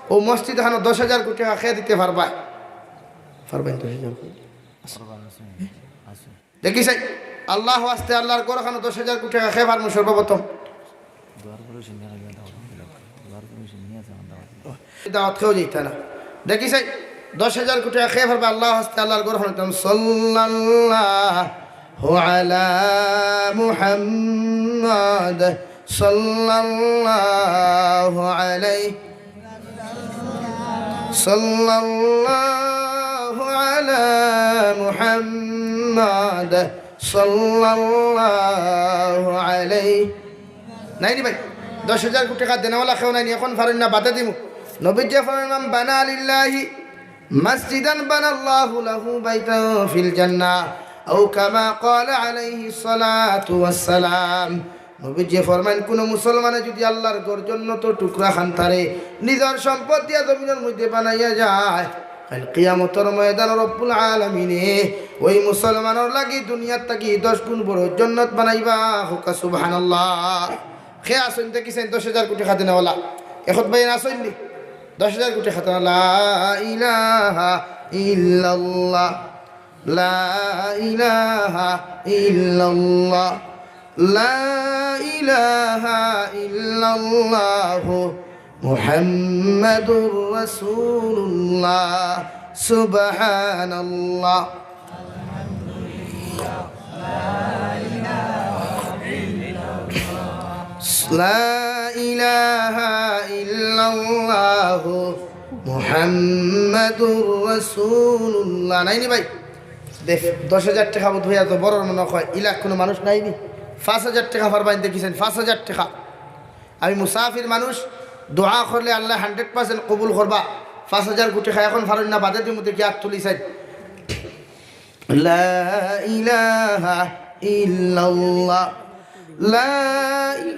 অউ মসজিদ খানো দশ হাজার কোটি টেকা খে দিতে পারবায়? পারবায় দশ হাজার কোটি? দেখি চাইন, আল্লাহর ওয়াস্তে আল্লাহর ঘর খানো দশ হাজার কোটি টেকা খে পারমু সর্বপ্রথম? দাওয়াত খেয়েও যাইতা না। দেখি চাইন, দশ হাজার কোটি টেকা খে পারবা আল্লাহর ওয়াস্তে আল্লাহর ঘর খানো? সাল্লাল্লাহু আলা মুহাম্মদ, সাল্লাল্লাহু আলাইহি, সাল্লাল্লাহু আলা মুহাম্মদ, সাল্লাল্লাহু আলাইহি। নাইনি ভাই? দশ হাজার কোটি টেকা দেনেওয়ালা কেউ নাইনি, অখন পারইন না, বাদে দিমু। নবীজি ফরমাইন, "মান বানা লিল্লাহি মাসজিদান বানাল্লাহু লাহু বাইতান ফিল জান্নাহ।" আও কামা ক্বালা আলাইহিস সালাতু ওয়াস সালাম। নবীজি ফরমাইন, কুনু মুসলমানে যুদি আল্লাহর ঘর জন্নতর টুকরা খান তারে নিজর সম্পদ দিয়া জমিনর মধ্যে বানাইয়া যায়, কাইল কিয়ামতর ময়দানো রব্বুল আলামিনে ওই মুসলমানর লাগি দুনিয়ার থাকি দশ গুণ বড় জন্নত বানাইবা। কউক্কা সুবহানাল্লাহ। খে আছইন দেখি চাইন দশ হাজার কোটি টেকা দেনেওয়ালা? একত ভাই আছইন নি? দশ হাজার কোটি টেকা দেনেওয়ালা। লা ইলাহা ইল্লাল্লাহ। লা ইলাহা ইল্লাল্লাহ, লা ইলাহা ইল্লাল্লাহু মুহাম্মাদুর রাসূলুল্লাহ। সুবহানাল্লাহ। লা ইলাহা ইল্লাল্লাহু মুহাম্মাদুর রাসূলুল্লাহ। নাইনি ভাই? দেখ, দশ হাজার টেকা বোধ অইয়া তো বড় মনে হয়, ইলা কুনু মানুষ নাইনি। পাঁচ হাজার টেকা পারবাইন দেখি চাইন, পাঁচ হাজার টেকা। আমি মুসাফির মানুষ, দোয়া করলে আল্লায় hundred percent কবুল করবা। পাঁচ হাজার কোটি টেকা অখন পারইন না, বাদে দিমু দেখি আত তুলি চাইন। লা ইলাহা ইল্লাল্লাহ। লা ই-,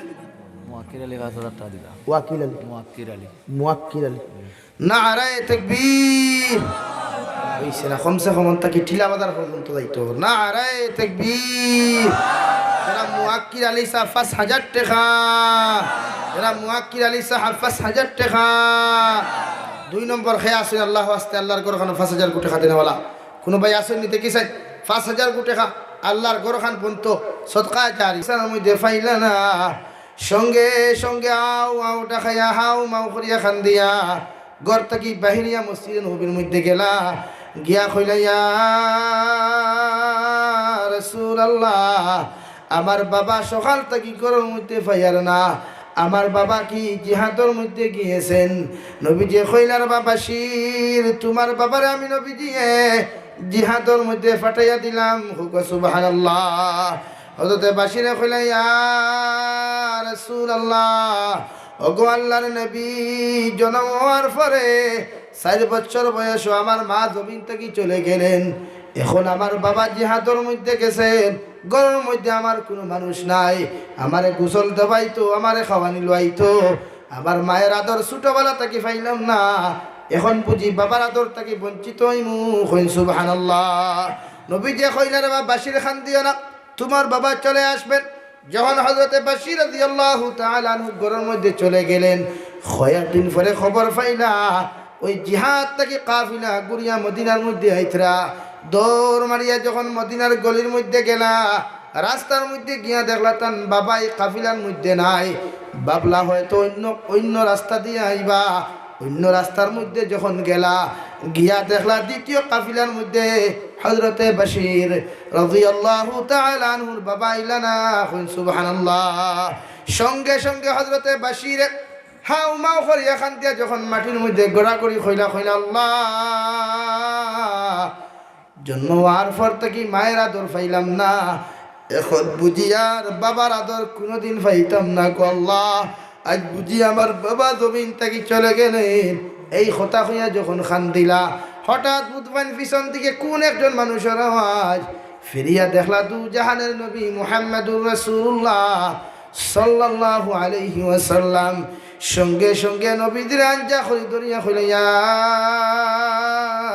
মুয়াক্কির আলী পাঁচ হাজার টেকা দিবা। ওয়াকিল আলী। মুয়াক্কির আলী। মুয়াক্কির আলী। নারায়ে তাকবীর। অইছে না, কমসে কম অন থাকি টিলা বাজার পর্যন্ত যাইতো। নারায়ে তাকবীর। যারা মুয়াক্কির আলী সাব পাঁচ হাজার টেকা। যারা মুয়াক্কির আলী সাব পাঁচ হাজার টেকা। দুই নম্বর খে আছইন আল্লাহর ওয়াস্তে আল্লাহর ঘর খানো পাঁচ হাজার কোটি টেকা দেনেওয়ালা? কুনু ভাই আছইন নি দেখি চাইন? পাঁচ হাজার কোটি টেকা আল্লাহর ঘর খান বনতো সদকায়ে জারিয়া। ইসার মধ্যে পাইলা না। সঙ্গে সঙ্গে আউ আউ ডাকাইয়া, হাউ মাউ করিয়া কান্দিয়া ঘর থাকি বাহিরিয়া মসজিদে নববীর মধ্যে গেলা, গিয়া কইলা, "ইয়া রাসূলুল্লাহ, আমার বাবা সকাল থাকি ঘরর মধ্যে পাইয়ার না, আমার বাবা কি জিহাদর মধ্যে গিয়াছেন?" নবীজি কইলা, "রে বাশির, তুমার বাবারে আমি নবীজিয়ে জিহাদর মধ্যে পাঠাইয়া দিলাম।" কউক্কা সুবহানাল্লাহ। হযরতে বাশিরে কইলা, "ইয়া রাসূলুল্লাহ, ওগো আল্লাহর নবী, জনম অওয়ার পরে চাইর বছর বয়সো আমার মা জমিন থাকি চলে গেলেন। এখন আমার বাবা জিহাদর মধ্যে গেছেন, ঘরর মধ্যে আমার কুনু মানুষ নাই, আমারে গোসল দেওয়াইতো, আমারে খাওয়ানি লওয়াইতো, আমার মায়ের আদর ছোটবেলা থাকি পাইলাম না, এখন বুঝি বাবার আদর থাকি বঞ্চিত অইমু।" কইন সুবহানাল্লাহ। নবীজিয়ে কইলা, "রে বাবা বাশির, কান্দিও না, তুমার বাবা চলে আসবেন।" যখন হযরতে বাশির রাদিয়াল্লাহু তাআলা আনহু ঘরর মধ্যে চলে গেলেন, কয়েকদিন পরে খবর পাইলা, ওই জিহাদ থাকি কাফিলা ঘুরিয়া মদিনার মধ্যে আইতরা, দৌড় মারিয়া যখন মদিনার গলির মধ্যে গেলা, রাস্তার মধ্যে গিয়া দেখলা তান বাবা ই কাফিলার মধ্যে নাই। ভাবলা হয়তো অইন্য, অইন্য রাস্তা দিয়া আইবা। অইন্য রাস্তার মধ্যে যখন গেলা, গিয়া দেখলা দ্বিতীয় কাফিলার মধ্যে হযরতে বাশির রাদিয়াল্লাহু তাআলা আনহুর বাবা আইলা না। কইন সুবহানাল্লাহ। সঙ্গে সঙ্গে হযরতে বাশিরে হাউ মাউ করিয়া কান্দিয়া যখন মাটির মধ্যে গড়াগড়ি কইলা, কইলা, "আল্লাহ, জন্ম অওয়ার পর থাকি মায়ের আদর পাইলাম না, এখন বুঝি আর বাবার আদর কুনুদিন পাইতাম না গো আল্লাহ। আইজ বুঝি আমার বাবা জমিন থাকি চলে গেলেন।" এই কথা কইয়া যখন কান্দিলা, হঠাৎ বুঝবান পিছন দিকে কুন একজন মানুষর আওয়াজ। ফিরিয়া দেখলা দুজাহানের নবী মুহাম্মাদুর রাসূলুল্লাহ সাল্লাল্লাহু আলাইহি ওয়াসাল্লাম। সঙ্গে সঙ্গে নবীজিরে আঞ্জা করি ধরিয়া কইলা, "ইয়া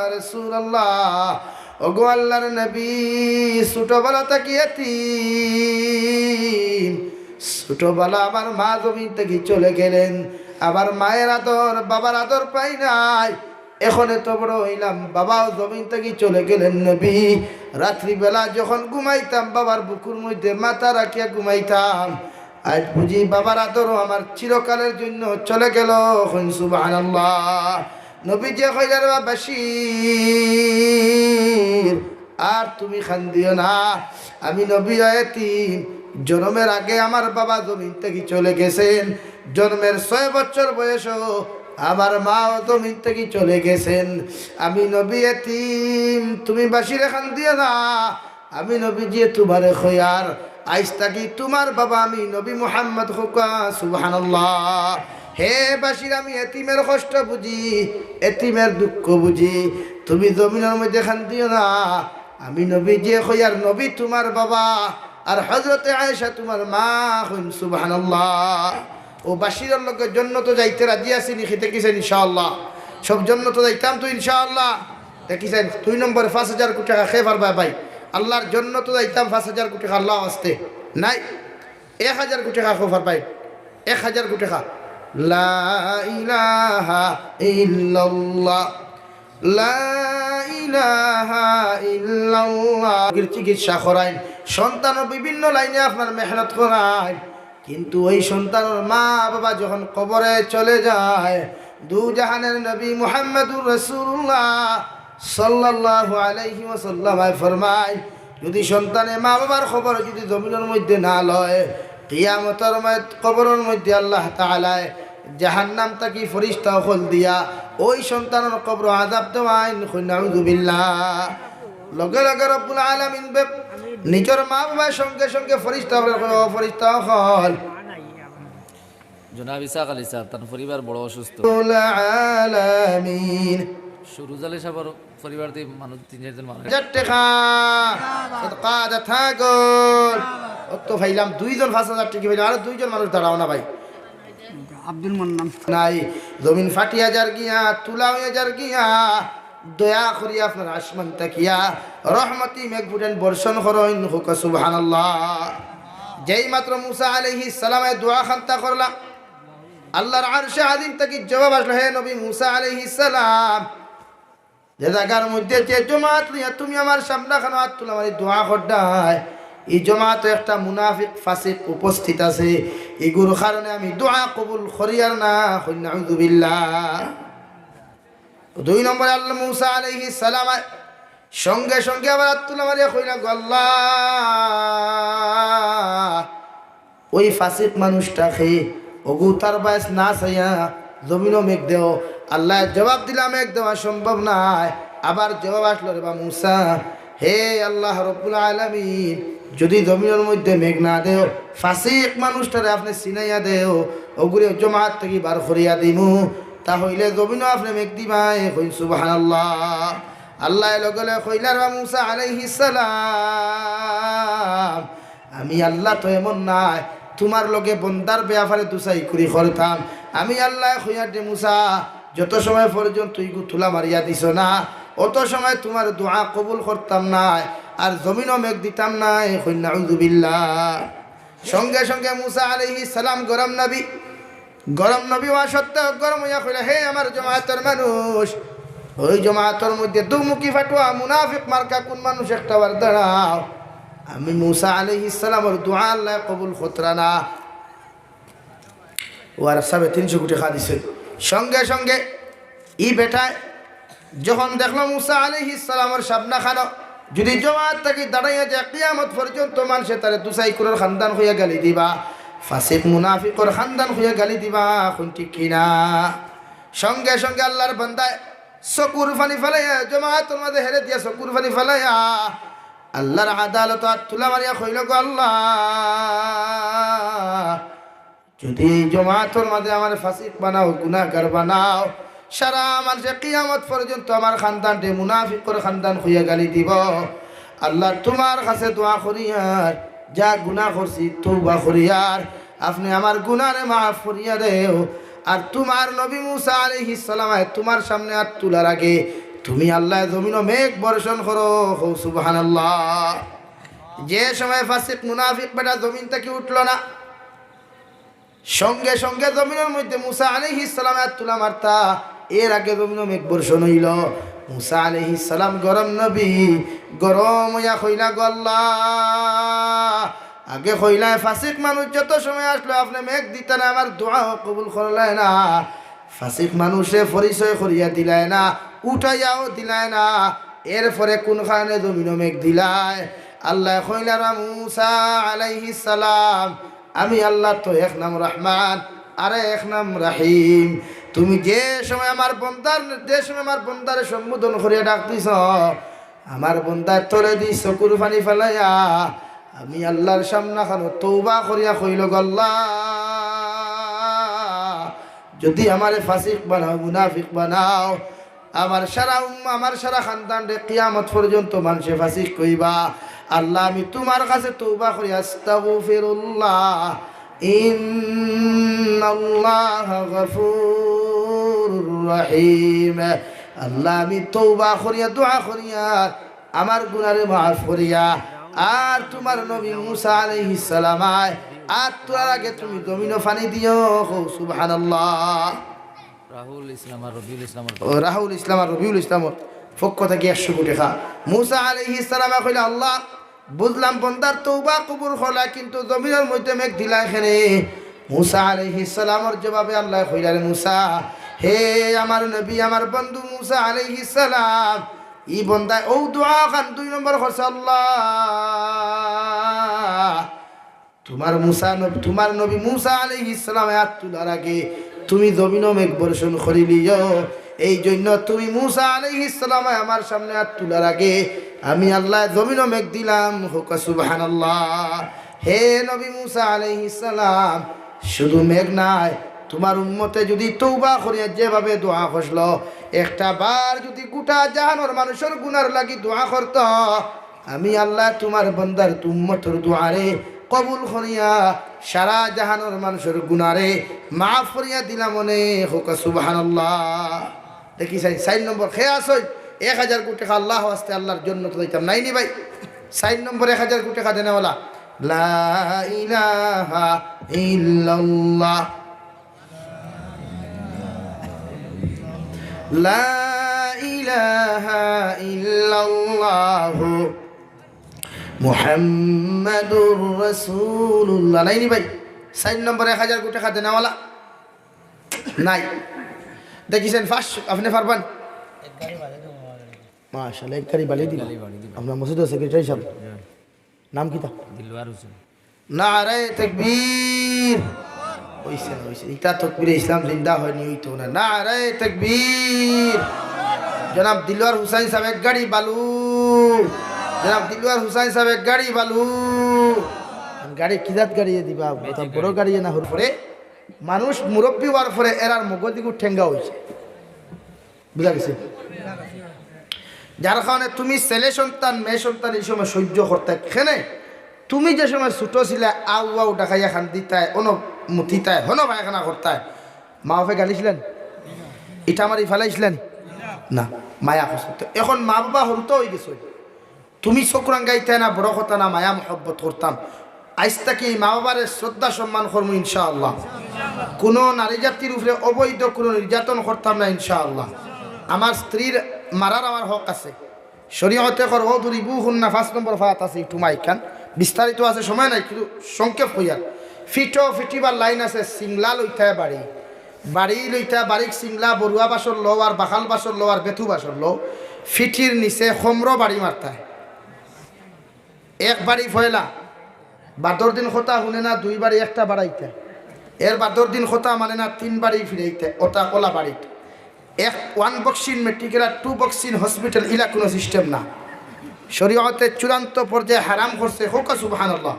রাসূলুল্লাহ, ওগো আল্লাহর নবী, ছোটবেলা থাকি এতিম, ছোটবেলা আমার মা জমিন থাকি চলে গেলেন, আমার মায়ের আদর, বাবার আদর পাই নাই, এখন এত বড় অইলাম, বাবাও জমিন থাকি চলে গেলেন নবী, রাত্রিবেলা যখন ঘুমাইতাম বাবার বুকুর মধ্যে মাথা রাখিয়া ঘুমাইতাম, আইজ বুঝি বাবার আদরও আমার চিরকালের জন্য চলে গেল।" কইন সুবহানাল্লাহ। নবীজিয়ে কইলা, "রে বাবা বাশির, আর তুমি কান্দিও না। আমি নবী এতিম, জন্মের আগে আমার বাবা জমিন থাকি চলে গেছেন, জন্মের ছয় বছর বয়সো আমার মাও জমিন থাকি চলে গেছেন। আমি নবী এতিম, তুমি বাশিরে কান্দিও না।" আমি নবীজিয়ে তুমারে কইয়ার, আইজ থাকি তুমার বাবা আমি নবী মুহাম্মদ। কউক্কা সুবহানাল্লাহ। হে বাশির, আমি এতিমের কষ্ট বুঝি, এতিমের দুঃখ বুঝি, তুমি জমিনর মধ্যে কান্দিও না। আমি নবীজিয়ে কইয়ার, নবী তুমার বাবা, আর হযরতে আয়েশা তুমার মা। কইন সুবহানাল্লাহ। ও বাশিরর লগে জন্নতো যাইতে রাজি আছি নি? কিতা কইছইন ইনশাআল্লাহ? সব জন্নতো যাইতাম তো ইনশাআল্লাহ। দেখি চাইন, দুই নম্বরে পাঁচ হাজার কোটি টেকা কে পারবা ভাই? আল্লাহর জন্নতো যাইতাম পাঁচ হাজার কোটি টেকা, আল্লাহ আসতে নাই। এক হাজার কোটি টেকা কে পারবা? এক হাজার কোটি টেকা। লা ইলাহা ইল্লাল্লাহ, লা ইলাহা ইল্লাল্লাহ। রোগীর চিকিৎসা করাইন, সন্তানর বিভিন্ন লাইনে আপনার মেহনত করাইন, কিন্তু ওই সন্তানর মা বাবা যখন কবরে চলে যায়, দুজাহানের নবী মুহাম্মাদুর রাসূলুল্লাহ সাল্লাল্লাহু আলাইহি ওয়াসাল্লাম ফরমায়, যদি সন্তানে মা বাবার খবর যদি জমিনর মধ্যে না লয়, কিয়ামতর ময়-, কবরর মধ্যে আল্লাহ তাআলায় জাহান্নাম থাকি ফিরিস্তা অকল দিয়া ওই সন্তানর কবর আযাব দেওয়াইন। কই নাউযুবিল্লাহ। লগে লগে রব্বুল আলামিন বে-, নিজর মা বাবার সঙ্গে সঙ্গে ফিরিস্তা অকল, ও ফিরিস্তা অকল। জনাব ইসাক আলী স্যার, তার পরিবার বড় অসুস্থ। রব্বুল আলামিন। সুরুজ আলী সাহেবের পরিবার দিয়ে মানুষ তিন চারজন মারা গেছে। হাজার টেকা। সদকা আদা থাকল। অত পাইলাম দুইজন পাঁচ হাজার টেকা পাইলাম, আরো দুইজন মানুষ দাঁড়াও না ভাই। আব্দুল মান্নান। নাই, জমিন ফাটিয়া যার গিয়া, তুলা হইয়া যার গিয়া। দয়া করি আপনার আসমান তাকিয়া রহমতি মেঘ ফুটেন বর্ষণ করইন, কউক্কা সুবহানাল্লাহ। যেই মাত্র মুসা আলাইহিস সালামে দোয়া খান্তা করলা, আল্লাহর আরশে আজিম থাকি জবাব আসলো, হে নবী মুসা আলাইহিস সালাম, যে জাগার মধ্যে যে জমাত লইয়া তুমি আমার সামনে খানো আত তুলা মারি দোয়া কররায়, ই জমাতো একটা মুনাফিক ফাসিক উপস্থিত আছে, ইগুর কারণে আমি দোয়া কবুল করিয়ার না। কইন নাউজুবিল্লাহ। দুই নম্বরে আল্লাহ মুসা আলাইহিস সালাম সঙ্গে সঙ্গে আবার আত তুলা মারিয়া কইলা, "গো আল্লাহ, ওই ফাসিক মানুষটা কে, অগু তার বায়স না চাইয়া জমিনো মেঘ দেও।" আল্লায় জবাব দিলা, "মেঘ দেওয়া সম্ভব নায়।" আবার জবাব আসলো, "রে বা মুসা, হে আল্লাহ রব্বুল আলামিন, যুদি জমিনর মধ্যে মেঘ না দেও, ফাসিক মানুষটারে আপনে ছিনাইয়া দেও, অগুরে জমাত থাকি বার করিয়া দিমু, তা অইলে জমিনো আপনে মেঘ দিবায়।" কইন সুবহানাল্লাহ। আল্লায় লগে লগে কইলা, "রে বা মুসা আলাইহিস সালাম, আমি আল্লাহ তো এমন নায়, তুমার লগে বন্দার বেয়াপারে দুসাই করি করতাম। আমি আল্লায় কইয়ার রে মুসা, যত সময় পর্যন্ত ইগু তুলা মারিয়া দিছো না, অত সময় তুমার দোয়া কবুল করতাম নায়, আর জমিনো মেঘ দিতাম নায়।" কইন নাউজুবিল্লাহ। সঙ্গে সঙ্গে মুসা আলাইহিস সালাম গরম নবী, গরম নবী অওয়া সত্ত্বেও গরম অইয়া কইলা, "হে আমার জমাতর মানুষ, ওই জমাতর মধ্যে দুমুখী ফাটুয়া মুনাফিক মার্কা কুন মানুষ একটা বার দাঁড়াও।" আমি মুসা আলাইহিস সালামর দোয়া আল্লায় কবুল করতরা না। ওয়ার সাবে তিনশো কোটি খা দিছে। সঙ্গে সঙ্গে ই বেটায় যখন দেখলো মুসা আলাইহিস সালামর সামনা খানো যুদি জমাত থাকি দাঁড়াইয়া যায়, কিয়ামত পর্যন্ত মানষে তারে দুসাইকুরর খানদান কইয়া গালি দিবা, ফাসিক মুনাফিকর খানদান কইয়া গালি দিবা, কইন ঠিক কিনা? সঙ্গে সঙ্গে আল্লাহর বান্দায় চকুর পানি ফালাইয়া, জমাতর মাঝে হেরে দিয়া চকুর পানি ফালাইয়া আল্লাহর আদালতো আত তুলা মারিয়া কইল, "গো আল্লাহ, যুদি ই জমাতর মাঝে আমারে ফাসিক বানাও, গুনাহগার বানাও, সারা মানষে কিয়ামত পর্যন্ত আমার খানদানরে মুনাফিকর খানদান কইয়া গালি দিবো। আল্লাহ, তুমার কাছে দোয়া করিয়ার, যা গুনাহ করছি তওবা করিয়ার, আপনে আমার গুনাহরে মাফ করিয়া দেও।" আর তুমার নবী মুসা আলাইহিস সালামে তুমার সামনে আত তুলার আগে তুমি আল্লাহ জমিনো মেঘ বর্ষণ করো। কও সুবহানাল্লাহ। যে সময় ফাসিক মুনাফিক বেটা জমিন থাকি উঠলো না, সঙ্গে সঙ্গে জমিনর মধ্যে মুসা আলাইহিস সালামে আত তুলা মারতা, এর আগে জমিনো মেঘ বর্ষণ অইল। মুসা আলাইহিস সালাম গরম নবী, গরম অইয়া কইলা, "গো আল্লাহ, আগে কইলায় ফাসিক মানুষ যত সময় আসলো আপনে মেঘ দিতা না, আমার দোয়াও কবুল করলায় না, ফাসিক মানুষরে পরিচয় করিয়া দিলায় না, উঠাইয়াও দিলায় না, এরপরে কুন কারণে জমিনো মেঘ দিলায়?" আল্লায় কইলা, "রে মুসা আলাইহিস সালাম, আমি আল্লাহ তো এক নাম রহমান, আরে এক নাম রাহিম। তুমি যে সময় আমার বন্দার, যে সময় আমার বন্দারে সম্বোধন করিয়া ডাক দিছ, আমার বন্দায় তলেদি চকুর পানি ফালাইয়া আমি আল্লাহর সামনাখানো তওবা করিয়া কইল, 'গো আল্লাহ, যদি আমারে ফাসিক বানাও, মুনাফিক বানাও, আমার সারা উম্মা, আমার সারা খানদানরে কিয়ামত পর্যন্ত মানষে ফাসিক কইবা। আল্লাহ, আমি তুমার কাছে তওবা করি, আস্তাগফিরুল্লাহ, ইন্নাল্লাহা গাফুরুর রাহিম।' আল্লাহ, আমি তওবা করিয়া, দোয়া করিয়া, আমার গুনারে মাফ করিয়া।" আর তুমার নবী মুসা আলাইহিস সালাম আয়, আত তুলার আগে তুমি জমিনো পানি দিও। কও সুবহানাল্লাহ। রাহুল ইসলাম আর রবিউল ইসলামর ও, রাহুল ইসলাম আর রবিউল ইসলামর পক্ষ থাকি একশো কোটি টেকা। মুসা আলাইহিস সালামে কইলা, "আল্লাহ, বুঝলাম বন্দার তওবা কবুল করলা, কিন্তু জমিনর মধ্যে মেঘ দিলায় কেনে?" মুসা আলাইহিস সালামর জবাবে আল্লায় কইলা, "রে মুসা, হে আমার নবী, আমার বন্ধু মুসা আলাইহিস সালাম, ই বন্দায় অউ দোয়া খান দুই নম্বর করছে, আল্লাহ, তুমার মুসা নব-, তুমার নবী মুসা আলাইহিস সালামে আত তুলার আগে তুমি জমিনো মেঘ বর্ষণ করিলিও। এই জন্য তুমি মুসা আলাইহিস সালামে আমার সামনে আত তুলার আগে আমি আল্লাহ জমিনো মেঘ দিলাম।" কও সুবহানাল্লাহ। হে নবী মুসা আলাইহিস সালাম, শুধু মেঘ নায়, তুমার উম্মতে যদি তওবা করিয়া যেভাবে দোয়া করলো, একটা বার যদি গোটা জাহানর মানুষর গুনার লাগি দোয়া করতো, আমি আল্লাহ তুমার বন্দার উম্মতর দোয়ারে কবুল করিয়া সারা জাহানর মানষর গুনারে মাফ করিয়া দিলাম অনে। কও সুবহানাল্লাহ। দেখি চাই, চাইর নম্বর কে আছইন, এক হাজার কোটি টেকা আল্লাহ ওয়াস্তে আল্লাহর জন্নতো যাইতাম, নাই নি ভাই? চাইর নম্বর এক হাজার কোটি টেকা দেনেওয়ালা। লা ইলাহা ইল্লাল্লাহ। লা ইলাহা ইল্লাল্লাহু মুহাম্মাদুর রাসূলুল্লাহ। নাইনি ভাই? চাইর নম্বর এক হাজার কোটি টেকা দেনাওয়ালা? নাই। দেখিছেন, পাঁচশো, আপনে পারবেন? মাশাআল্লাহ, এক গাড়ি বালি দিবা। আপনার মসজিদর সেক্রেটারি সাব। নাম কিতা? দিলওয়ার হোসেন। নারায়ে তাকবীর। অইছে না, অইছে। ইটা তকবীরে ইসলাম জিন্দা অয়নি, অইতো না। নারায়ে তাকবীর। জনাব দিলওয়ার হুসাইন সাব এক গাড়ি বালু। জনাব দিলওয়ার হুসাইন সাব এক গাড়ি বালু। গাড়ি কি জাত গাড়ি দিবা? অতা বড় গাড়ি না হুরু। পরে মানুষ মুরব্বি অওয়ার পরে এরার মগজ ইগু ঠেঙ্গা অইছে। বুঝা গেছে? যার কারণে তুমি ছেলে সন্তান, মেয়ে সন্তান ই সময় সইজ্য করতায়। কেনে? তুমি যে সময় ছুটো ছিলায়, আউ আউ ডাকাইয়া কান্দিতায়, অনো মুতিতায়, হনো পায়খানা করতায়, মা বাপে গালিছিলা নি? ইটা মারি ফালাইছিলা নি? না, মায়া করছইন। তো এখন মা বাবা হুরুতা অইগেছইন, তুমি চউখ রাঙ্গাইতায় না, বড় কথা না, মায়া মহব্বত করতাম। আইজ থাকি মা বাবারে শ্রদ্ধা সম্মান করমু ইনশাআল্লাহ। কুনু নারী জাতির উপরে অবৈধ কুনু নির্যাতন করতাম না ইনশাআল্লাহ। আমার স্ত্রীর মারার আমার হক আছে। শরীয়তে কর, "ওয়াদরিবুহুন্না", পাঁচ নম্বর পারাত আছে, একটু মাইখান বিস্তারিত আছে, সময় নাই, কিন্তু সংক্ষেপ কইয়ার। ফিটো ফিটিবার লাইন আছে, সিংলা লইতায় বাড়ি, বাড়ি লইতায় বাড়িত সিংলা, বড়ুয়া বাসর লও আর বাখাল বাসর লও আর বেথু বাসর লও, ফিটির নিচে খমরো বাড়ি মারতায়। এক বাড়ি পয়লা, বাদর দিন কথা হুনে না, দুই বাড়ি একটা বাড়াইতায়, এর বাদর দিন কথা মানে না, তিন বাড়ি ফিরাইতায়, অতা কলা বাড়িত। এক ওয়ান বক্সিন মেডিকেল আর টু বক্সিন হসপিটাল, ইলা কুনু সিস্টেম না। শরীয়তে চূড়ান্ত পর্যায়ে হারাম করছে। কউক্কা সুবহানাল্লাহ,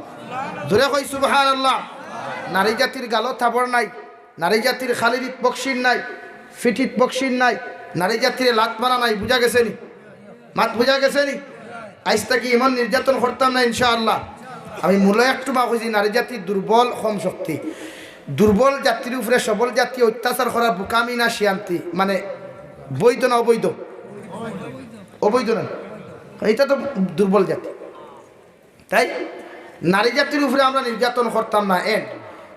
জোরে কই সুবহানাল্লাহ। নারী জাতির গালো থাবড় নাই, নারী জাতির খালিত বক্সিন নাই, ফিটিত বক্সিন নাই, নারী জাতিরে লাত মারা নাই। বুঝা গেছে নি? মাত বুঝা গেছে নি? আইজ থাকি ইমন নির্যাতন করতাম না ইনশাআল্লাহ। আমি মূলে একটু মা কইছি, নারী জাতি দুর্বল, কম শক্তি। দুর্বল জাতির উপরে সবল জাতি অত্যাচার করা বোকামি না শিয়ান্তি? মানে বৈধ না অবৈধ? অবৈধ না? ইটা তো দুর্বল জাতি। তাই নারী জাতির উপরে আমরা নির্যাতন করতাম না। এন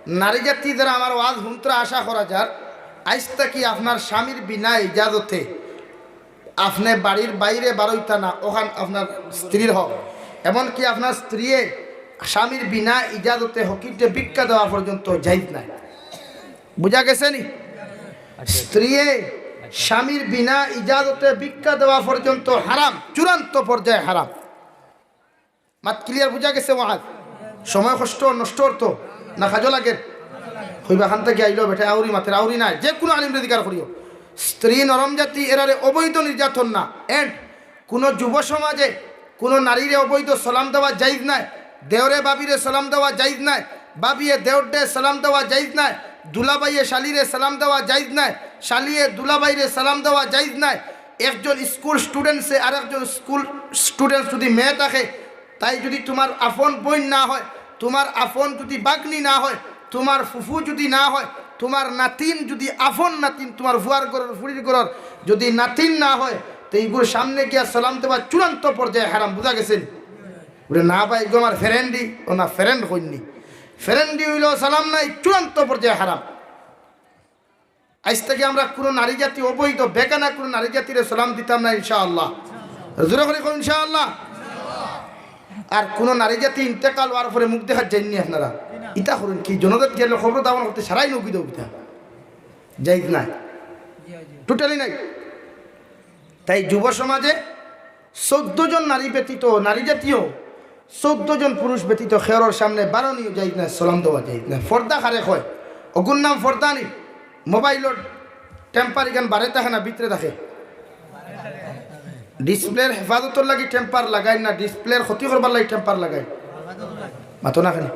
নারী জাতি যারা আমার ওয়াজ হুনতরা, আশা করা যার, আইজ থাকি আপনার স্বামীর বিনা ইজাজতে আপনে বাড়ির বাইরে বারইতা না, অখান আপনার স্ত্রীর হক। এমনকি আপনার স্ত্রীয়ে স্বামীর বিনা ইজাজতে হকিররে ভিক্ষা দেওয়া পর্যন্ত জায়েজ নাই। বুঝা গেছে নি? স্ত্রীয়ে স্বামীর বিনা ইজাজতে ভিক্ষা দেওয়া পর্যন্ত হারাম, চূড়ান্ত পর্যায়ে হারাম। মাত ক্লিয়ার বুঝা গেছে ওয়াজ? সময় কষ্ট নষ্ট অরতো না কাজো লাগের? কইবা খান থাকি আইলো বেটা, আউরি মাতের, আউরি নাই, যে কুনু আলিমরে জিকার করিও। স্ত্রী নরম জাতি, এরারে অবৈধ নির্যাতন না। And কুনু যুব সমাজে কুনু নারীরে অবৈধ সালাম দেওয়া জায়েজ নাই, দেওরে ভাবিরে সালাম দেওয়া জায়েজ নাই, ভাবিয়ে দেওররে সালাম দেওয়া জায়েজ নাই, দুলাভাইয়ে শালিরে সালাম দেওয়া জায়েজ নাই, শালিয়ে দুলাভাইরে সালাম দেওয়া জায়েজ নাই। একজন স্কুল স্টুডেন্টসে আর একজন স্কুল স্টুডেন্টস যদি মেয়ে থাকে, তাই যদি তুমার আপন বইন না হয়, তুমার আপন যদি বাগনি না হয়, তুমার ফুফু যদি না হয়, তুমার নাতিন যদি আপন নাতিন, তুমার ফুয়ার ঘরর, ফুড়ির ঘরর যদি নাতিন না হয়, তে ইগুর সামনে গিয়া সালাম দেওয়া চূড়ান্ত পর্যায়ে হারাম। বুঝা গেছে নি? ওরে না ভাই, ইগু আমার ফ্রেন্ডই, ও না ফ্রেন্ড কইন্নি। ফ্রেন্ডই অইলো সালাম নাই, চূড়ান্ত পর্যায়ে হারাম। আইজ থাকি আমরা কুনু নারী জাতি অবৈধ, বেগানা কুনু নারী জাতিরে সালাম দিতাম না ইনশাআল্লাহ। জোরে করি কও ইনশাআল্লাহ। আর কুনু নারী জাতি ইন্তেকাল অওয়ার পরে মুখ দেখাত যাইননি আপনারা? ইতা করইন কি? জনাজাত গেলে কবর দাফন করতে সারাই নৌকি দেও কিতা? জায়েজ নাই, টোটালি নাই। তাই যুব সমাজে চৌদ্দ জন নারী ব্যতীত, নারী জাতীয় চৌদ্দ জন পুরুষ ব্যতীত কেউরর সামনে বারনিও জায়েজ নাই, সালাম দেওয়া জায়েজ নাই। পর্দা কারে কয়? অগুর নাম পর্দা নি? মোবাইলর টেম্পার ইখান বারে থাকে না ভিতরে থাকে? ডিসপ্লের হেফাজতর লাগি টেম্পার লাগাইন না, ডিসপ্লের ক্ষতি করবার লাগি টেম্পার লাগাইন? মাতো না কেনে?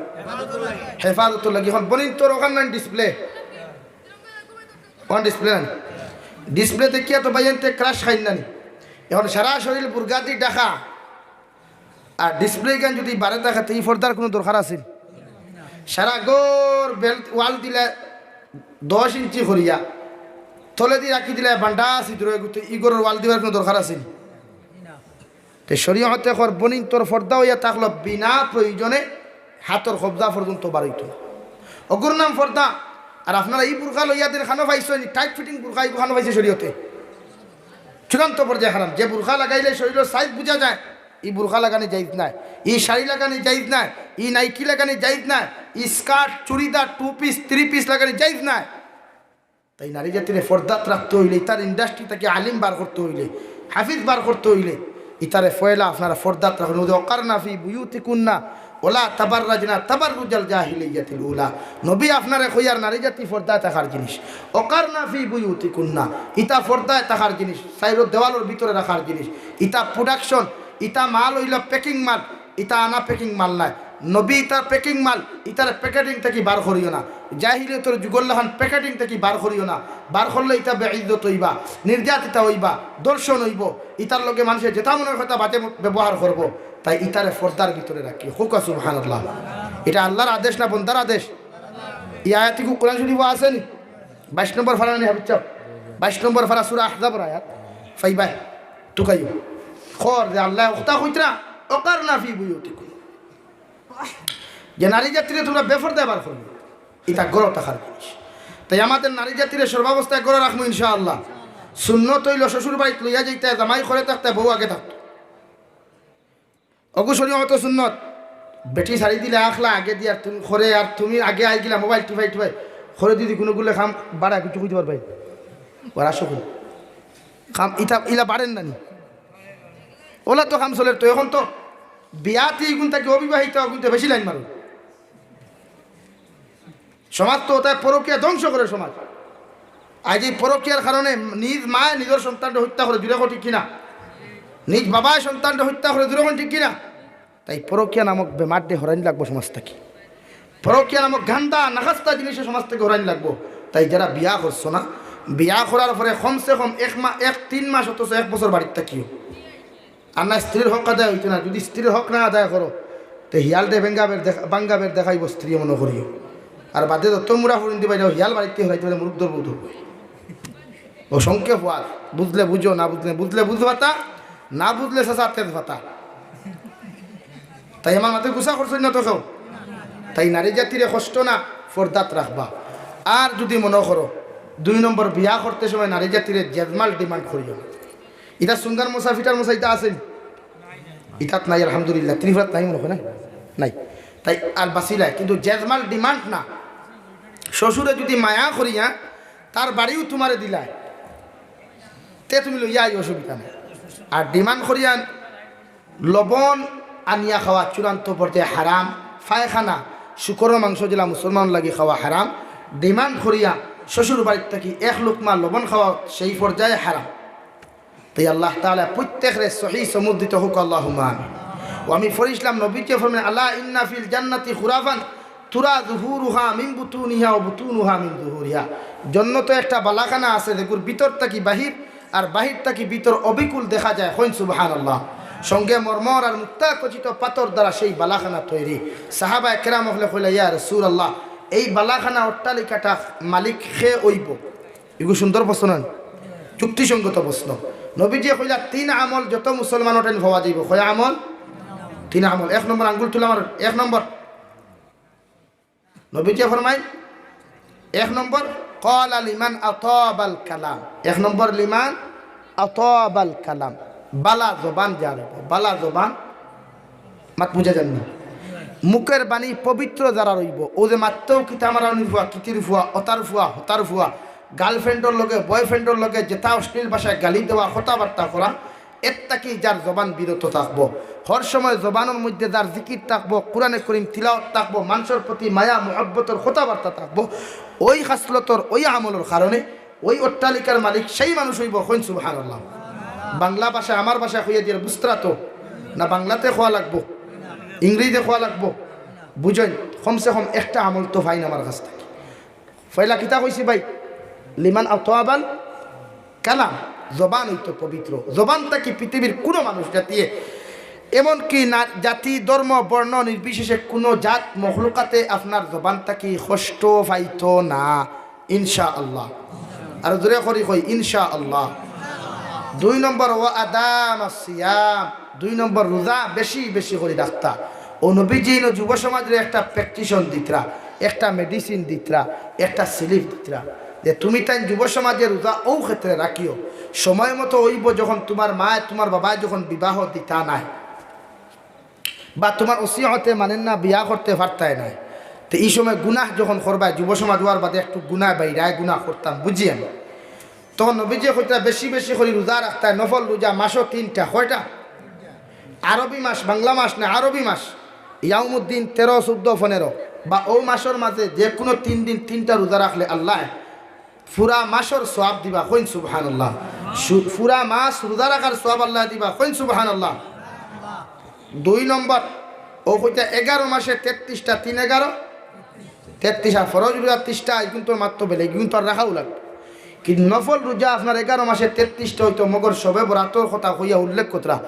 হেফাজতর লাগি। এখন বনিন্তর অখান নানি ডিসপ্লে, অন ডিসপ্লে নানি? ডিসপ্লে দেখিয়া তো ভাইয়াইন্তে ক্রাশ খাইন নানি? এখন সারা শরীল বুরগাদি ঢাকা, আর ডিসপ্লে ইখান যদি বারে থাকে, তে ই পর্দার কুনু দরকার আছে নি? সারা ঘর বেল, ওয়াল দিলে দশ ইঞ্চি করিয়া, তলেদি রাখি দিলে বান্ডা ছিদ্র, এগুতে ই ঘরর ওয়াল দিবার কুনু দরকার আছে নি? তে শরীয়তে কর বনিন্তর পর্দা অইয়া থাকলো, বিনা প্রয়োজনে হাতর কবজা পর্যন্ত বারইতো না। অগুর নাম পর্দা। আর আপনারা ই বুরকা লইয়া দিন খানো পাইছো নি, টাইট ফিটিং বুরকা, ইগু খানো পাইছে শরীয়তে? চূড়ান্ত পর্যায়ে হারাম। যে বুরকা লাগাইলে শরীলর সাইজ বুঝা যায়, ই বুরকা লাগানি জায়েজ নায়, ই শাড়ি লাগানি জায়েজ নায়, ই নাইটি লাগানি জায়েজ নায়, ই skirt, churidar, two piece, three piece লাগানি জায়েজ নায়। তাই নারী জাতিরে ফর্দাত রাখতে অইলে, ইতার ইন্ডাস্ট্রি থাকি আলিম বার করতে অইলে, হাফিজ বার করতে অইলে, ইতারে ফয়লা আপনারা ফর্দাত রাখুন। ওয়াকারনা ফি বুয়ুতিকুন্না ওয়ালা তাবাররাজনা তাবাররুজাল জাহিলিয়াতিল উলা। নবী আপনারে কইয়ার নারী জাতি ফর্দায় থাকার জিনিস। ওয়াকারনা ফি বুয়ুতিকুন্না, ইতা ফর্দায় থাকার জিনিস, চাইরো দেওয়ালর ভিতরে রাখার জিনিস। ইতা প্রোডাকশন, ইতা মাল অইলো প্যাকিং মাল, ইতা আনা প্যাকিং মাল নায়। নবী ইতার প্যাকিং মাল, ইতার প্যাকেটিং থাকি বার করিও না। জাহিলিয়তর যুগর লাখান প্যাকেটিং থাকি বার করিও না। বার করলে ইতা বেইজ্জত অইবা, নির্যাতিতা অইবা, ধর্ষণ অইবো, ইতার লগে মানষে যেতা মনে অয় কথা বাজে ব্যবহার করবো। তাই ইতারে ফর্দার ভিতরে রাখি। কউক্কা সুবহানাল্লাহ। ইটা আল্লার আদেশ না বন্দার আদেশ? ই আয়াত ইগু কোরআন শরীফো আছে নি? বাইশ নম্বর পারা নি হাফিজ সাব? বাইশ নম্বর পারা সূরা আহজাবর আয়াত। পাইবায়, তুকাইও। কর যে আল্লায় অতা কইতরা, ওয়াকারনা ফি বুয়ুতিকুন্না। যে নারী জাতিরে তুমরা বেফর্দায় বার করো না, ইতা ঘরো থাকার জিনিস। তাই আমাদের নারী জাতিরে সর্বাবস্থায় ঘরো রাখমু ইনশাআল্লাহ। সুন্নত অইলো শ্বশুর বাড়িত লইয়া যাইতায়, জামাই ঘরে থাকতায়, বউ আগে থাকতো। অগু শরীয়তো সুন্নত। বেটি ছাড়ি দিলে আখলা আগে দি, আর তুমি ঘরে, আর তুমি আগে আইগিলা মোবাইল টিপাই টিপাই। ঘরে দিদি কুনু গুলে কাম বাড়া কিছু কইতে পারবায়? ওরা সকল কাম ইতা ইলা বাড়ের না নি? ওলা তো কাম চলের। তো এখন তো বিয়াতি ইগুন থাকি অবিবাহিত ইগুন তো বেশি লাইন মারো। সমাজ তো ওটায় পরকীয়া ধ্বংস করে সমাজ। আইজ এই পরকীয়ার কারণে নিজ মায় নিজর সন্তানরে হত্যা করে, জুরে কও ঠিক কিনা? নিজ বাবায় সন্তানরে হত্যা করে, জুরে কও ঠিক কিনা? তাই পরকীয়া নামক বেমাররে হরাইন লাগবো সমাজ থাকি। পরকীয়া নামক গান্দা নাখাস্তা জিনিসরে সমাজ থাকি হরাইন লাগবো। তাই যারা বিয়া করছো না, বিয়া করার পরে কমসে কম এক মা-, এক তিন মাস অথচ এক বছর বাড়িত থাকিও। আর না স্ত্রীর হক আদায় অইতো না। যুদি স্ত্রীর হক না আদায় করো, তে হিয়ালরে বেঙ্গাবের দেখ-, বাঙ্গাবের দেখাইবো স্ত্রী মনো করিও। আর বাদে যত মুড়া ফুরিন দিবা, হিয়াল বাড়িত থাকি হরাইতে পারে, মুরুখ ধরবো ধরবো। ও সংক্ষেপ ওয়াজ, বুঝলে বুঝো, না বুঝলে, বুঝলে বুঝ পাতা, না বুঝলে চাচা তেজ পাতা। তাই আমার মাথায় গুছা করছইন না তো কেউ? তাই নারী জাতিরে কষ্ট না, ফর্দাত রাখবা। আর যুদি মনো করো, দুই নম্বর বিয়া করতে সময় নারী জাতিরে জেজমাল ডিমান্ড করিও না। ইতা সুঙ্গার মশা, ফিটার মশা ইতা আছে নি? ইতাত নাই, আলহামদুলিল্লাহ। ত্রিপুরাত নাই মনে হয়, না? নাই। তাই আর বাঁচিলায়, কিন্তু জেজমাল ডিমান্ড না। শ্বশুরে যুদি মায়া করিয়া তার বাড়িও তুমারে দিলায়, তে তুমি লইয়া আইও, অসুবিধা নাই। আর ডিমান্ড করিয়া লবণ আনিয়া খাওয়া চূড়ান্ত পর্যায়ে হারাম। পায়খানা, শুকরর মাংস যেলা মুসলমান লাগি খাওয়া হারাম। ডিমান্ড করিয়া শ্বশুর বাড়ির থাকি এক লুকমা লবণ খাওয়া সেই পর্যায়ে হারাম। তাই আল্লাহ তাআলা প্রত্যেকরে সহি সমুদ্রিত হউক, আল্লাহুম্মা আমিন। ও আমি পড়ছিলাম, নবীজি ফরমাইন, "আলা ইন্না ফিল জান্নাতি খুরাফান তুরা যুহুরুহা মিন বুতুনিহা ওয়া বুতুনুহা মিন যুহুরিহা।" জন্নতো একটা বালাখানা আছে, যেগুর ভিতর থাকি বাহির আর বাহির থাকি ভিতর অবিকুল দেখা যায়। কইন সুবহানাল্লাহ। সঙ্গে মরমর আর মুক্তা খচিত পাথর দ্বারা সেই বালাখানা তৈরি। সাহাবায়ে কেরাম অকলে কইলা, "ইয়া রাসূলুল্লাহ, এই বালাখানা অট্টালিকাটা মালিক কে অইবো?" ইগু সুন্দর প্রশ্ন না? যুক্তিসঙ্গত প্রশ্ন। নবীজিয়ে কইলা, "তিন আমল যত মুসলমানর টাইন পাওয়া যাইবো।" কয় আমল? তিন আমল। এক নম্বর আঙ্গুল তুলা মারো, এক নম্বর। নবীজিয়ে ফরমাইন, এক নম্বর, "ক্বালা লিমান আতাবাল কালাম।" এক নম্বর, "লিমান আতাবাল কালাম।" বালা জবান যার অইবো, বালা জবান মাত বুঝা যার না? মুখের বাণী পবিত্র যারার অইবো, অউ যে মাততেউ কিতা আমার অনির ফুয়া, কিতির ফুয়া, অতার ফুয়া, হতার ফুয়া, গার্লফ্রেন্ডর লগে, বয়ফ্রেন্ডর লগে যেতা অশ্লীল ভাষায় গালি দেওয়া, কথাবার্তা করা, এর থাকি যার জবান বিরত থাকবো। হর সময় জবানর মধ্যে যার জিকির থাকবো, কোরআনে করিম তিলাওয়াত থাকবো, মানষর প্রতি মায়া মহব্বতর কথাবার্তা থাকবো, অউ খাসলতর, অউ আমলর কারণে অউ অট্টালিকার মালিক সেই মানুষ অইবো। কইন সুবহানাল্লাহ। বাংলা ভাষায়, আমার ভাষায় কইয়া দিয়ার বুঝতরা তো? না, বাংলাতে কওয়া লাগবো, ইংরেজিতে কওয়া লাগবো? বুঝইন, কমসে কম একটা আমল তো পাইন আমার কাছ থাকি। পয়লা কিতা কইছি ভাই? লিমান আতাবাল কালাম, জবান অইতো পবিত্র। জবান থাকি পৃথিবীর কুনু মানুষ জাতিয়ে, এমনকি না জাতি, ধর্ম, বর্ণ নির্বিশেষে কুনু জাত মখলুকাতে আপনার জবান থাকি কষ্ট পাইতো না। ইনশাআল্লাহ। আর জোরে করি কই, ইনশাআল্লাহ। দুই নম্বর, ওয়া আদামা সিয়াম, দুই নম্বর রোজা বেশি বেশি করি রাখতা। অউ নবীজি ইনো যুব সমাজরে একটা প্রেসক্রিপশন দিতরা, একটা মেডিসিন দিতরা, একটা স্লিপ দিতরা, যে তুমি তাইন যুব সমাজে রোজা অউ ক্ষেত্রে রাখিও, সময় মতো অইবো যখন তুমার মায়, তুমার বাবায় যখন বিবাহ দিতা নায়, বা তুমার ওসিয়তে মানের না, বিয়া করতে পারতায় নায়, তে ই সময় গুনাহ যখন করবায়, যুব সমাজ অওয়ার বাদে একটু গুনাহ বাইরায়, গুনাহ করতাম, বুঝিয়ার নি? তখন নবীজিয়ে কইতরা, বেশি বেশি করি রোজা রাখতায়, নফল রোজা, মাসো তিনটা। কয়টা? আরবি মাস, বাংলা মাস না, আরবি মাস। ইয়াউমুদ্দিন তেরো, চৌদ্দ, পনেরো, বা অউ মাসর মাঝে যে কুনু তিন দিন তিনটা রোজা রাখলে আল্লায় পুরা মাসর সওয়াব দিবা, কইন সুবহানাল্লাহ। সু-, পুরা মাস রোজা রাখার সওয়াব আল্লায় দিবা, কইন সুবহানাল্লাহ। দুই নম্বর, অউ কইতা এগারো মাসে তেত্রিশটা, তিন এগারো তেত্রিশ, আর ফরজ রোজা তিরিশটা, ইগুন তো মাত্র বেলে, ইগুন তো আর রাখাউ লাগবো। কিন্তু নফল রোজা আপনার এগারো মাসে তেত্রিশটা অইতো, মগর শবে বরাতর কথা কইয়া উল্লেখ করতরা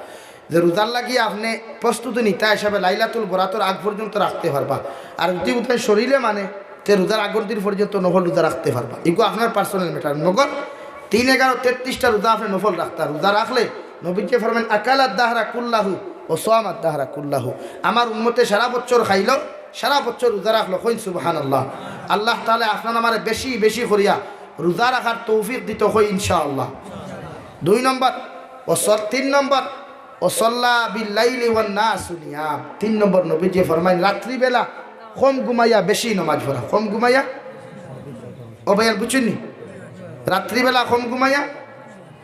যে রোজার লাগি আপনে প্রস্তুতি নিতা হিসাবে লাইলাতুল বরাতর আগ পর্যন্ত রাখতে পারবা। আর যদি উঠে শরীরে মানে, তে রোজার আগর দিন পর্যন্ত নফল রোজা রাখতে পারবা, ইগু আপনার personal matter। মগর তিন এগারো তেত্রিশটা রোজা আপনে নফল রাখতা, রোজা রাখলে নবীজিয়ে ফরমাইন, "আকালাদ দাহরা কুল্লাহু ও সামাদ দাহরা কুল্লাহু।" আমার উম্মতে সারা বছর খাইলো, সারা বছর রোজা রাখলো, কইন সুবহানাল্লাহ। আল্লাহ তাআলায় আপনার আমারে বেশি বেশি করিয়া রোজা রাখার তৌফিক দিতো, কই ইনশাআল্লাহ। দুই নম্বর, ও সল-, তিন নম্বর, "ওয়া সাল্লা বিল লাইলি ওয়ান নাসু নিয়াম।" তিন নম্বর, নবীজিয়ে ফরমাইন, রাত্রিবেলা কম ঘুমাইয়া বেশি নমাজ পড়া, কম ঘুমাইয়া, ও ভাইয়ান বুঝছইন নি? রাত্রিবেলা কম ঘুমাইয়া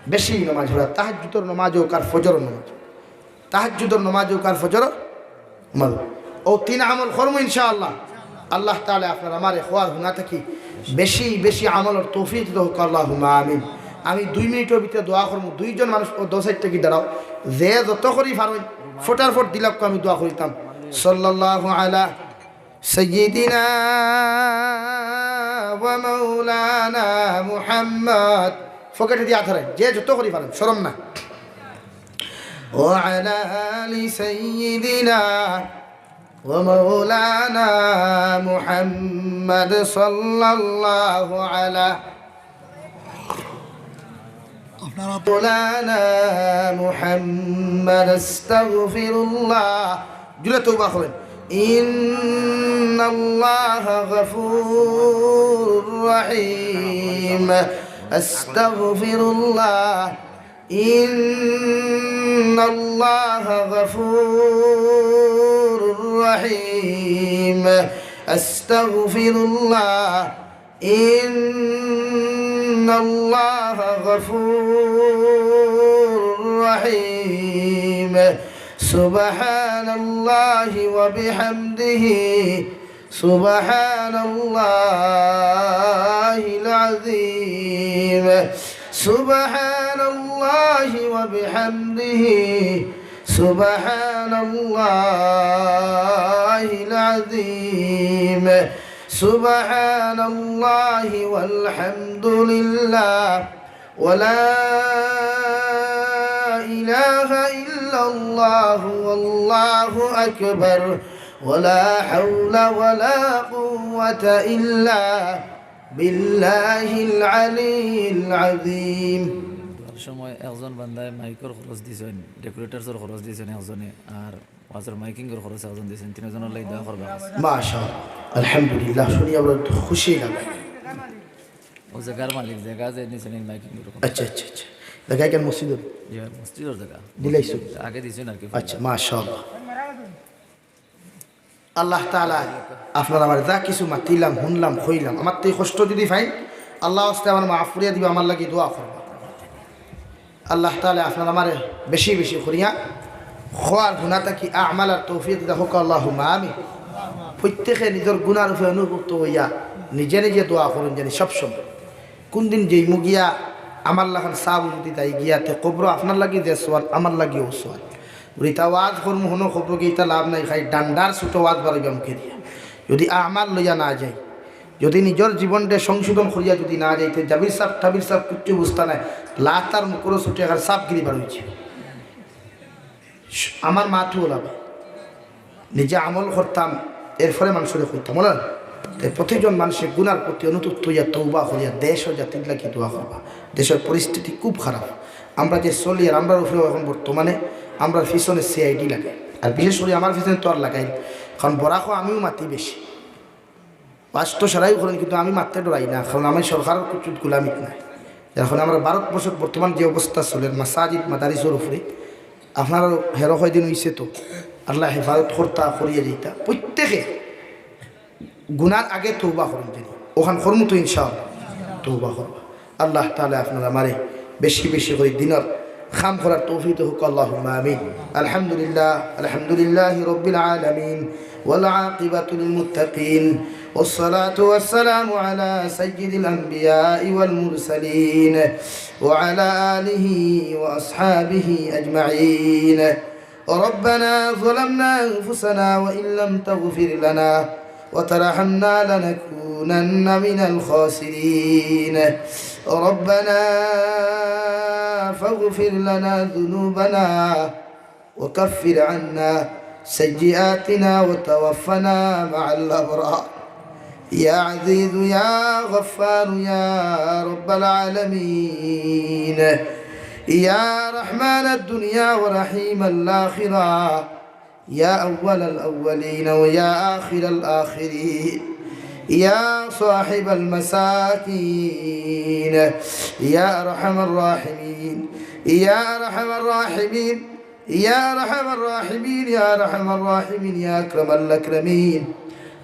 বেশি নমাজ পড়া, তাহাজ্জুদর নমাজ অউক আর ফজরর নমাজ। তাহাজ্জুদর নমাজ অউক আর ফজরর নমাজ। অউ তিন আমল করমু ইনশাআল্লাহ। আল্লাহ তাআলায় আপনার আমারে কওয়া আর হুনা থাকি বেশি বেশি আমলর তৌফিক দেউক, আল্লাহুম্মা আমিন। আমি দুই মিনিটর ভিতরে দোয়া করমু, দুইজন মানুষ অউ দশ ষাইট থাকি দাঁড়াও, যে যত করি পারইন ফটাফট দিলাক্কা, আমি দোয়া করিতাম। সাল্লাল্লাহু আলা সাইয়্যিদিনা ওয়া মাওলানা মুহাম্মদ। পকেটে দিয়া ধরেন, যে যত করি পারেন, শরম না। وعلى آل سيدنا ومولانا محمد صلى الله على مولانا محمد। أستغفر الله। জুরে তওবা করইন। إن الله غفور رحيم। أستغفر الله। إن الله غفور رحيم। أستغفر الله। إن الله غفور رحيم। سبحان الله وبحمده، سبحان الله العظيم، سبحان الله وبحمده، سبحان الله العظيم، سبحان الله والحمد لله، ولا إله إلا الله والله أكبر، ولا حول ولا قوة إلا بالله العلي العظيم। দোয়ার সময় একজন বান্দায় মাইকর খরচ দিছইন, ডেকোরেটরসর খরচ দিছইন একজনে, আর ওয়াজর মাইকিংর খরচ একজন দিছইন, তিনজনর লাগি দোয়া করবা। মাশাআল্লাহ, আলহামদুলিল্লাহ, শুনি আমরা খুশি লাগে। ও জাগার মালিক, জাগা যে নিছইন মাইকিংর খরচ। আচ্ছা, আচ্ছা, আচ্ছা। জাগা কেন মসজিদর? জি, মসজিদর জাগা। দিলাইছো? আগে দিছইন আর কি। আচ্ছা, মাশাআল্লাহ। আল্লাহ তাআলা আপনার আমার যা কিছু মাতিলাম, হুনলাম, কইলাম, আমার তো এই কষ্ট যদি পাইন, আল্লাহ আস্তে আমার মাফ করিয়া দিবা, আমার লাগি দোয়া করবা। আল্লাহ তাআলা আপনার আমারে বেশি বেশি করিয়া কওয়ার হুনা থাকি আমলর তৌফিক দেউক, আল্লাহুম্মা আমিন। প্রত্যেকে নিজর গুনার উপরে অনুতপ্ত অইয়া নিজে নিজে দোয়া করইন জানি সবসময়। কোন দিন যেইমু গিয়া আমার লাখান সাব যদি তাই গিয়া, তে কবরো আপনার লাগি যে সওয়াল, আমার লাগিও সওয়াল। বুলে, "ইতা ওয়াজ করমু, হুনো কবরো গিয়া ইতা লাভ নাই, খাই ডান্ডার ছুটো ওয়াজ বারইবা মুখে দিয়া।" যদি আমল লইয়া না যাই, যদি নিজর জীবনরে সংশোধন করিয়া যদি না যাই, তে জাবির সাব, টাবির সাব কিচ্ছু বুঝতা নায়, লাতার মুখরো ছুটে আর সাবগিরি বারইছে। আমার মাতু ওলাবা। নিজে আমল করতাম, এরপরে মানষরে কইতাম, বুঝলেন? তাই প্রতিজন মানষে গুনার প্রতি অনুতপ্ত অইয়া তওবা করিয়া দেশ ও জাতির লাগি দোয়া করবা। দেশর পরিস্থিতি খুব খারাপ। আমরা যে চলি আর আমরার উপরেও এখন বর্তমানে আমরার পিছনে সিআইডি লাগে, আর বিশেষ করি আমার পিছনে তো আর লাগাইল, কারণ বরাকো আমিও মাতি বেশি। ওয়াজ তো সারাই করেন, কিন্তু আমি মাততে ডরাই না, কারণ আমি সরকারর কুচ্ছুত গোলামিত নাই। এখন আমরা ভারতবর্ষত বর্তমান যে অবস্থা চলের, মাসাজিদ মাদারিসর উপরে, আপনার হেরো কয়দিন অইছে তো, আল্লায় হেফাজত করতা, করিয়া দিতা। প্রত্যেকে গুনার আগে তওবা করইন যেন। অখান করমু তো ইনশাআল্লাহ, তওবা করবা। আল্লাহ তাআলায় আপনারে আমারে বেশি বেশি করি দিনর কাম করার তৌফিক দেউক, আল্লাহুম্মা আমিন। আলহামদুলিল্লাহ, আলহামদুলিল্লাহি রাব্বিল আলামিন, ওয়াল আকিবাতু লিল মুত্তাকিন, ওয়াসসালাতু ওয়াসসালামু আলা সাইয়্যিদিল আম্বিয়াই ওয়াল মুরসালিন, ওয়া আলা আলিহি ওয়া আসহাবিহি আজমাইন। ربنا ظلمنا أنفسنا وإن لم تغفر لنا وترحمنا لنكونن من الخاسرين. ربنا فاغفر لنا ذنوبنا وكفر عنا سيئاتنا وتوفنا مع الأبرار. يا عزيز يا غفار يا رب العالمين، يا رحمن الدنيا ورحيم الآخرة، يا أول الأولين ويا آخر الآخرين، يا صاحب المساكين، يا أرحم الراحمين، يا أرحم الراحمين، ইয়া আরহামার রাহিমিন, ইয়া আরহামার রাহিমিন, ইয়া আকরামাল আকরামিন।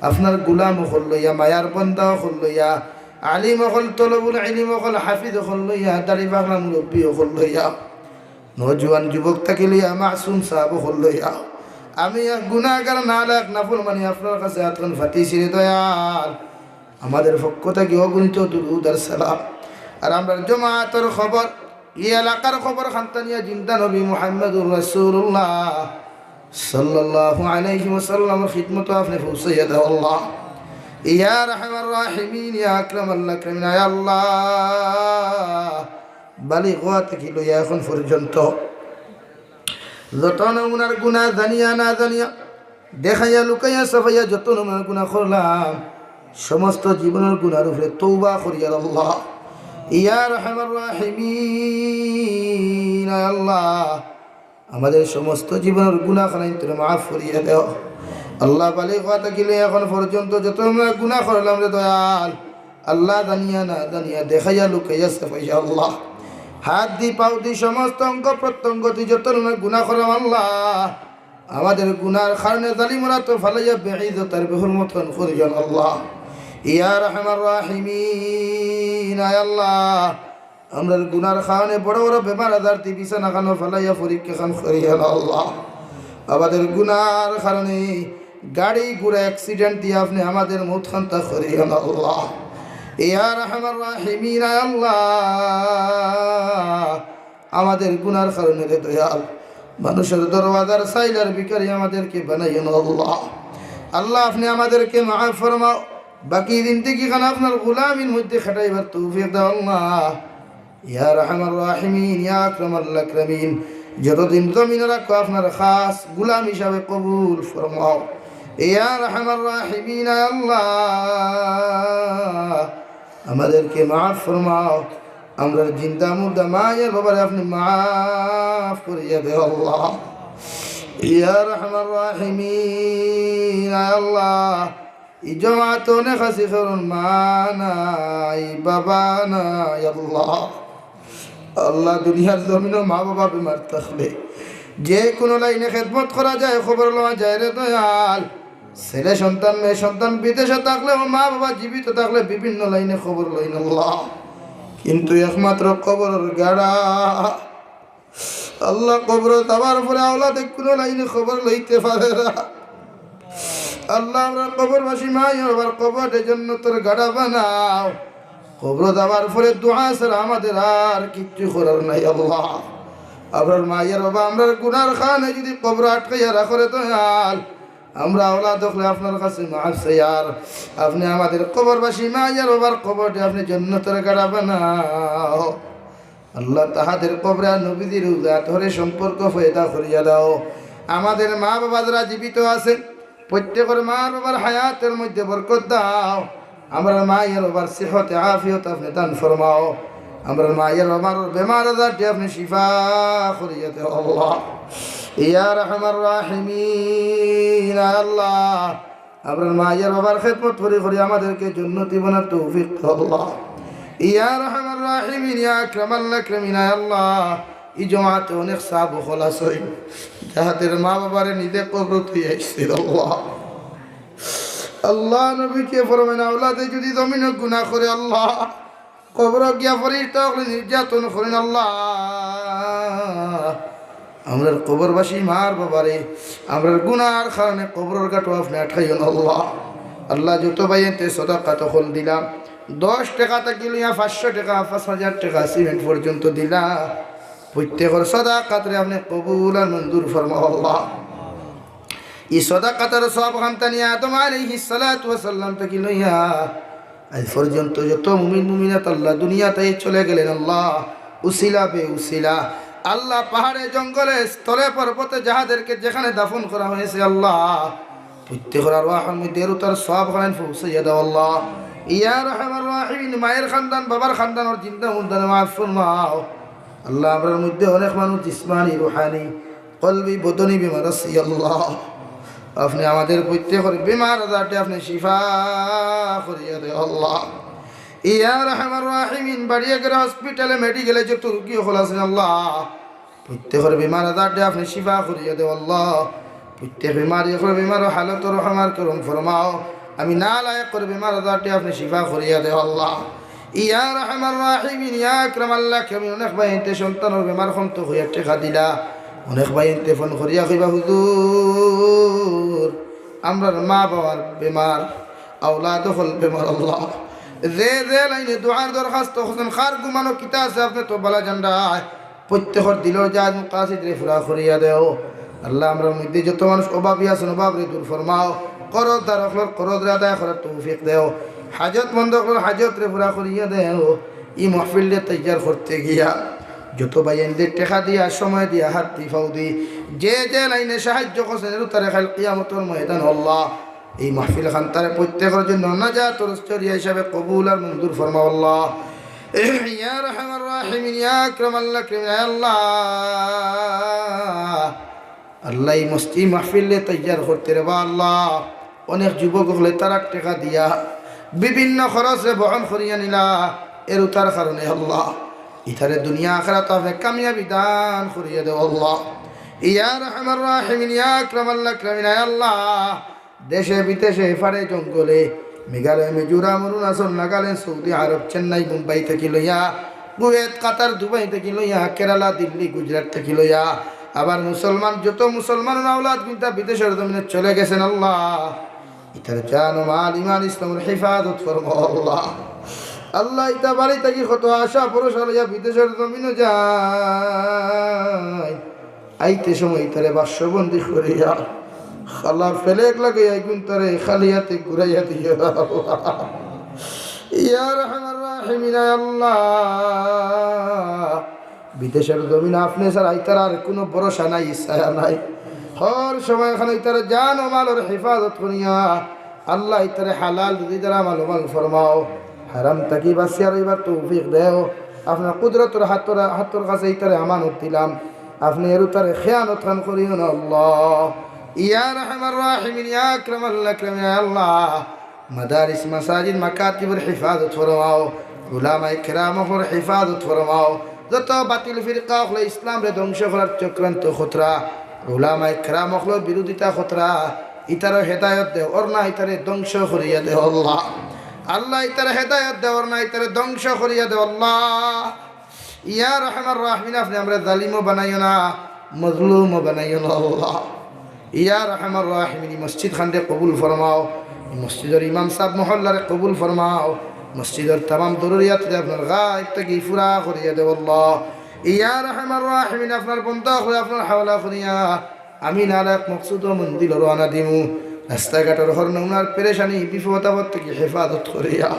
আপনার গোলাম অকল লইয়া, মায়ার বন্দা অকল লইয়া, আলিম অকল, তলবুল ইলিম অকল, হাফিজ অকল লইয়া, দাড়ি পাকনা মুরব্বি অকল লইয়া, নওজোয়ান যুবক থাকি লইয়া, মাসুম সাব অকল লইয়া, আমি এক গুনাহগার নালায়েক নাফরমানি আপনার কাছে আতখান পাতিছি রে দয়াল। আমাদের পক্ষ থাকি অগণিত দুরুদ আর সালাম। আর আমরার জমাতর খবর, ই এলাকার খবর খান্তা নিয়া জিন্দা নবী মুহাম্মদুর রাসূলুল্লাহ সাল্লাল্লাহু আলাইহি ওয়াসাল্লামর খিদমতো আপনে পৌঁছাইয়া দেও আল্লাহ। ইয়া আরহামার রাহিমিন, ইয়া আকরামাল আকরামিন, আয় আল্লাহ, বালিগ অওয়া থাকি লইয়া এখন পর্যন্ত যত নমুনার গুনাহ জানিয়া না জানিয়া, দেখাইয়া লুকাইয়া ছাপাইয়া যত নমুনার গুনাহ করলাম, সমস্ত জীবনর গুনাহর উপরে তওবা করিয়ার আল্লাহ। ইয়া আরহামার রাহিমিন, আয় আল্লাহ, আমাদের সমস্ত জীবনর গুনাহ খানাইন তুমি মাফ করিয়া দেও আল্লাহ। বালিগ অওয়া থাকি লইয়া এখন পর্যন্ত যত নমুনার গুনাহ করলাম রে দয়াল, আল্লাহ, জানিয়া না জানিয়া, দেখাইয়া লুকাইয়া ছাপাইয়া আল্লাহ, হাত দি, পাও দি, সমস্ত অঙ্গ প্রত্যঙ্গ দি যত নমুনার গুনাহ করলাম আল্লাহ, আমাদের গুনাহর কারণে জালিমরা তো ফালাইয়া বেইজ্জত আর বেহুরমত খান করিও না আল্লাহ। ইয়া আরহামার রাহিমিন, আয় আল্লাহ, আমরার গুনাহর কারণে বড় বড় বেমার আজার দি বিছানা খানো ফালাইয়া পরীক্ষা খান করিও না আল্লাহ। আমাদের গুনাহর কারণে গাড়ি ঘোড়া accident দিয়া আপনে আমাদের মউত খান্তা করিও না আল্লাহ। ইয়া আরহামার রাহিমিন, আয় আল্লাহ, আমাদের গুনাহর কারণে রে দয়াল, মানুষর দরওয়াজার চাইল আর ভিখারি আমাদেরকে বানাইও না আল্লাহ। আল্লাহ, আপনে আমাদেরকে মাফ ফরমাও, বাকি জিন্দেগি খান আপনার গোলামির মধ্যে খাটাইবার তৌফিক দেও আল্লাহ। ইয়া আরহামার রাহিমিন, ইয়া আকরামাল আকরামিন, যতদিন জমিনো রাখো আপনার খাস গোলাম হিসাবে কবুল ফরমাও। ইয়া আরহামার রাহিমিন, আয় আল্লাহ, আমাদেরকে মাফ ফরমাও। আমরার জিন্দা মুর্দা মায়ের বাবারে আপনে মাফ করিয়া দেও আল্লাহ। ইয়া আরহামার রাহিমিন, আয় আল্লাহ, ই জমাতো অনেক আছি, কারণ মা নাই, বাবা নাই, আল্লাহ। আল্লাহ, দুনিয়ার জমিনো মা বাবা বেমার থাকলে যে কোনো লাইনে খেদমত করা যায়, খবর লওয়া যায় রে দয়াল। ছেলে সন্তান, মেয়ে সন্তান বিদেশে থাকলেও, মা বাবা জীবিত থাকলে বিভিন্ন লাইনে খবর লইন আল্লাহ। কিন্তু একমাত্র কবরর গাড়া আল্লাহ, কবরো যাওয়ার পরে আওলাদে কোনো লাইনে খবর লইতে পারে না। আল্লাহ, আমরার কবরবাসী মায়ের বাবার কবররে জন্নতর গাড়া বানাও। কবরো যাওয়ার পরে দোয়া ছাড়া আমাদের আর কিচ্ছু করার নাই আল্লাহ। আমরার মায়ের বাবা আমরার গুনাহর কারণে যদি কবরো আটকাইয়া রাখো রে দয়াল, আমরা আওলাদ অকলে আপনার কাছে মাফ চাইয়ার, আপনে আমাদের কবরবাসী মায়ের বাবার কবররে আপনে জন্নতর গাড়া বানাও। আল্লাহ, তাহাদের কবরে আর নবীজির রওজা আতহরে সম্পর্ক পয়দা করিয়া দাও। আমাদের মা বাবা যারা জীবিত আছে, প্রত্যেকর মা বাবার হায়াতের মধ্যে বরকত দাও। আমরার মায়ের বাবার সেহতে আফিয়ত আপনে দান ফরমাও। আমরার মায়ের বাবার বেমার আজাররে আপনে শিফা করিয়া দেও আল্লাহ। ইয়া আরহামার রাহিমিন, আয় আল্লাহ, আমরার মায়ের বাবার খেদমত করি করি আমাদেরকে জন্নতি বানার তৌফিক দেও আল্লাহ। ইয়া আরহামার রাহিমিন, ইয়া আকরামাল আকরামিন, আয় আল্লাহ, ই জমাতে অনেক সাব অকল আছইন, যাহাদের মা বাবারে নিজে কবরো থুই আইছে। আল্লাহ, আল্লাহ নবীয়ে ফরমাইন, আওলাদে যুদি জমিনো গুনা করে, আল্লাহ, কবরো গিয়া ফিরিস্তা অকলে নির্যাতন করইন, আল্লাহ, আমরার কবরবাসী মার বাবারে আমরার গুনার কারণে কবরর ঘাটো আপনে আটকাইও না, আল্লাহ। আল্লাহ, যত ভাইয়াইন্তে সদাকাত অকল দিলা, দশ টেকা থাকি লইয়া পাঁচশো টেকা, পাঁচ হাজার টেকা, সিমেন্ট পর্যন্ত দিলা, প্রত্যেকর সদাকাতরে আপনে কবুল আর মঞ্জুর ফরমাও, আল্লাহ। ই সদাকাতর সওয়াব খান্তা নিয়া আদম আলাইহিস সালাতু ওয়াস সালাম থাকি লইয়া আজ পর্যন্ত যত মুমিন মুমিনাত, আল্লাহ, দুনিয়া থাকি চলে গেলেন, আল্লাহ, উসিলা বে উসিলা, আল্লাহ, পাহাড়ে জঙ্গলে স্থলে পর্বতে যাহাদেরকে যেখানে দাফন করা হয়েছে, আল্লাহ, প্রত্যেকর আরওয়াহর মধ্যে এর উতার সওয়াব খান পৌঁছাইয়া দাও, আল্লাহ। ইয়া আরহামার রাহিমিন, মায়ের খান্দান, বাবার খান্দানর জিন্দা মুর্দারে মাফ ফরমাও। আল্লাহ, আমরার মধ্যে অনেক মানুষ জিসমানি, রুহানি, কলবি, বদনি বেমার আছে, আল্লাহ। আপনে আমাদের প্রত্যেকর বেমার আজাররে আপনে শিফা করিয়া দেও, আল্লাহ। ইয়া আরহামার রাহিমিন, বাড়িয়ে ঘরে, হসপিটালে, মেডিকেলে যত রুগী অকল আছেন, আল্লাহ, প্রত্যেকর বেমার আজাররে আপনে শিফা করিয়া দেও, আল্লাহ। প্রত্যেক বেমারি অকলর বেমার ও হালতর রহম আর করম ফরমাও। আমি নালায়েকর বেমার আজাররে আপনে শিফা করিয়া দেও, আল্লাহ। ইয়া আরহামার রাহিমিন, ইয়া আকরামাল আকরামিন, অনেক ভাইয়াইন্তে সন্তানর বেমার কমতো কইয়া টেকা দিলা, অনেক ভাইয়াইন্তে ফোন করিয়া কইবা, হুজুর, আমরার মা বাবার বেমার, আওলাদ অকল বেমার, আল্লাহ। যে যে লাইনে দোয়ার দরখাস্ত করছেন, কার ঘুমানো কিতা আছে, আপনে তো বালা জানরায়। প্রত্যেকর দিলর জায়েজ মাকাসিদরে পুরা করিয়া দেও। আল্লাহ, আমরার মধ্যে যত মানুষ অভাবী আছেন, অভাবরে দূর ফরমাও। করজদার অকলর করজরে আদায় করার তৌফিক দেও। হাজতমন্দ অকলর হাজতরে পুরা করিয়া দেও। ই মাহফিলরে তৈয়ার করতে গিয়া যত ভাইয়াইন্তে টেকা দিয়া, সময় দিয়া, হাত দি, পাও দি, যে যে লাইনে সাহায্য করছেন, এর উতারে কাইল কিয়ামতর ময়দান, আল্লাহ, এই মাহফিল খান্তারে প্রত্যেকর জন্য নাজাতর জরিয়া হিসাবে কবুল আর মঞ্জুর ফরমাও, আল্লাহ। ইয়া আরহামার রাহিমিন, ইয়া আকরামাল আকরামিন, ইয়া আল্লাহ। আল্লাহ, এই মসজিদ মাহফিলরে তৈয়ার করতে রে বা আল্লাহ, অনেক যুবক অকলে তারার টেকা দিয়া বিভিন্ন খরচরে বহন করিয়া নিলা, এর উতার কারণে আল্লাহ, ইতারে দুনিয়া আখিরাত আপনে কামিয়াবি দান করিয়া দেও আল্লাহ। ইয়া আরহামার রাহিমিন, ইয়া আকরামাল আকরামিন, আয় আল্লাহ, দেশে বিদেশে, পাড়ে জঙ্গলে, মেঘালয়, মিজোরাম, অরুণাচল, নাগাল্যান্ড, সৌদি আরব, চেন্নাই, মুম্বাই থাকি লইয়া, কুয়েত, কাতার, দুবাই থাকি লইয়া, কেরালা, দিল্লি, গুজরাট থাকি লইয়া, আবার মুসলমান, যত মুসলমানর আওলাদ কিন্তা বিদেশর জমিনো চলে গেছেন, আল্লাহ, ইতার জান ও মাল, ইমান, ইসলামর হেফাজত ফরমাও, আল্লাহ। আল্লাহ, ইতা বাড়ি থাকি কত আশা ভরসা লইয়া বিদেশর জমিনো যায়, আইতে সময় ইতারে বাক্সবন্দি করিয়া, খালা ফেলেক লাগাইয়া আইগুন তারে খালি হাতে ঘুরাইয়া দিও, আল্লাহ। ইয়া আরহামার রাহিমিন, আয় আল্লাহ, বিদেশর জমিনো আপনে ছাড়া ইতার আর কুনু ভরসা নাই, ছায়া নাই। হর সময় খানো ইতার জান ও মালর হেফাজত করিয়া, আল্লাহ, ইতারে হালাল রুজি দ্বারা মালমান ফরমাও, হারাম থাকি বাঁচিয়া রইবার তৌফিক দেও। আপনার কুদরতর হাতর, হাতর কাছে ইতারে আমানত দিলাম, আপনে এর উতারে খেয়ানত খান করিও না, আল্লাহ। ইয়া আরহামার রাহিমিন, ইয়া আকরামাল আকরামিন, আয় আল্লাহ, মাদারিস, মাসাজিদ, মাকাতিবর হেফাজত ফরমাও, উলামায়ে কেরাম অকলর হেফাজত ফরমাও। যত বাতিল ফিরকা অকলে ইসলামরে ধ্বংস করার চক্রান্ত খতরা, উলামায়ে কেরাম অকলর বিরোধিতা খতরা, ইতারে হেদায়ত দেও, অর না ইতারে ধ্বংস করিয়া দেও আল্লাহ। আল্লাহ, ইতারে হেদায়ত দেও, অর না ইতারে ধ্বংস করিয়া দেও আল্লাহ। ইয়া আরহামার রাহিমিন, আপনে আমরারে জালিমও বানাইও না, মজলুমও বানাইও না আল্লাহ। ইয়া আরহামার রাহিমিন, ই মসজিদ খানরে কবুল ফরমাও, ই মসজিদর ইমাম সাব মহল্লারে কবুল ফরমাও, মসজিদর তামাম জরুরিয়াতরে আপনার গায়েব থাকি পুরা করিয়া দেও আল্লাহ। ইয়া আরহামার রাহিমিন, আপনার বন্দা অকলরে আপনার হাওলা করিয়া আমি নালায়েক মকসুদ ও মঞ্জিলো রওয়ানা দিমু। রাস্তাঘাটর হর নমুনার পেরেশানি, বিপদ আপদ থাকি হেফাজত করিয়া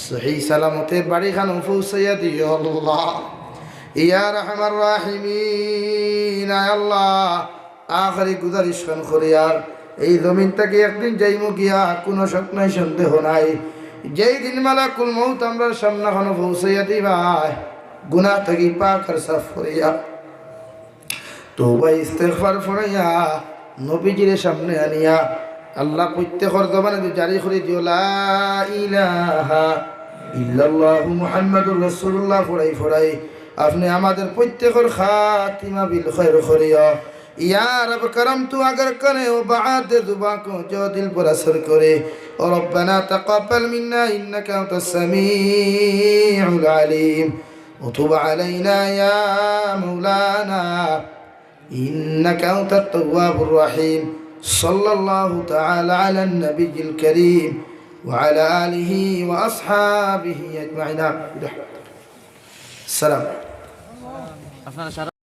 সহি সালামতে বাড়ি খানো পৌঁছাইয়া দিও আল্লাহ। ইয়া আরহামার রাহিমিন, আয় আল্লাহ, আখেরি গুজারিশ খান করিয়ার, এই জমিন থাকি একদিন যাইমু গিয়া, কুনু শক নাই, সন্দেহ নাই। যেই দিন মালাকুল মউত আমরার সামনে খানো পৌঁছাইয়া দিবায়, গুনাহ থাকি পাক আর সাফ করিয়া, তওবা ইস্তেগফার ফড়াইয়া নবীজিরে সামনে আনিয়া আল্লাহ প্রত্যেকর জবানে দি জারি করি দিও, লা ইলাহা ইল্লাল্লাহু মুহাম্মাদুর রাসূলুল্লাহ ফড়াই ফড়াই আপনে আমাদের প্রত্যেকর খাতিমা বিল খৈর করিও। ইয়া রব করম, তু আগর করে ও বাদ জুবা কো জো দিল পর আসর করে। ও রব্বানা তাকাব্বাল মিন্না ইন্নাকা আনতাস সামিউল আলিম। ওয়া তুব আলাইনা ইয়া মাওলানা ইন্নাকা আনতাত তাওয়াবুর রহিম। সাল্লাল্লাহু তাআলা আলান নাবিয়্যিল কারীম ওয়া আলা আলিহি ওয়া আসহাবিহি আজমাইন। সালাম। আপনারা সারা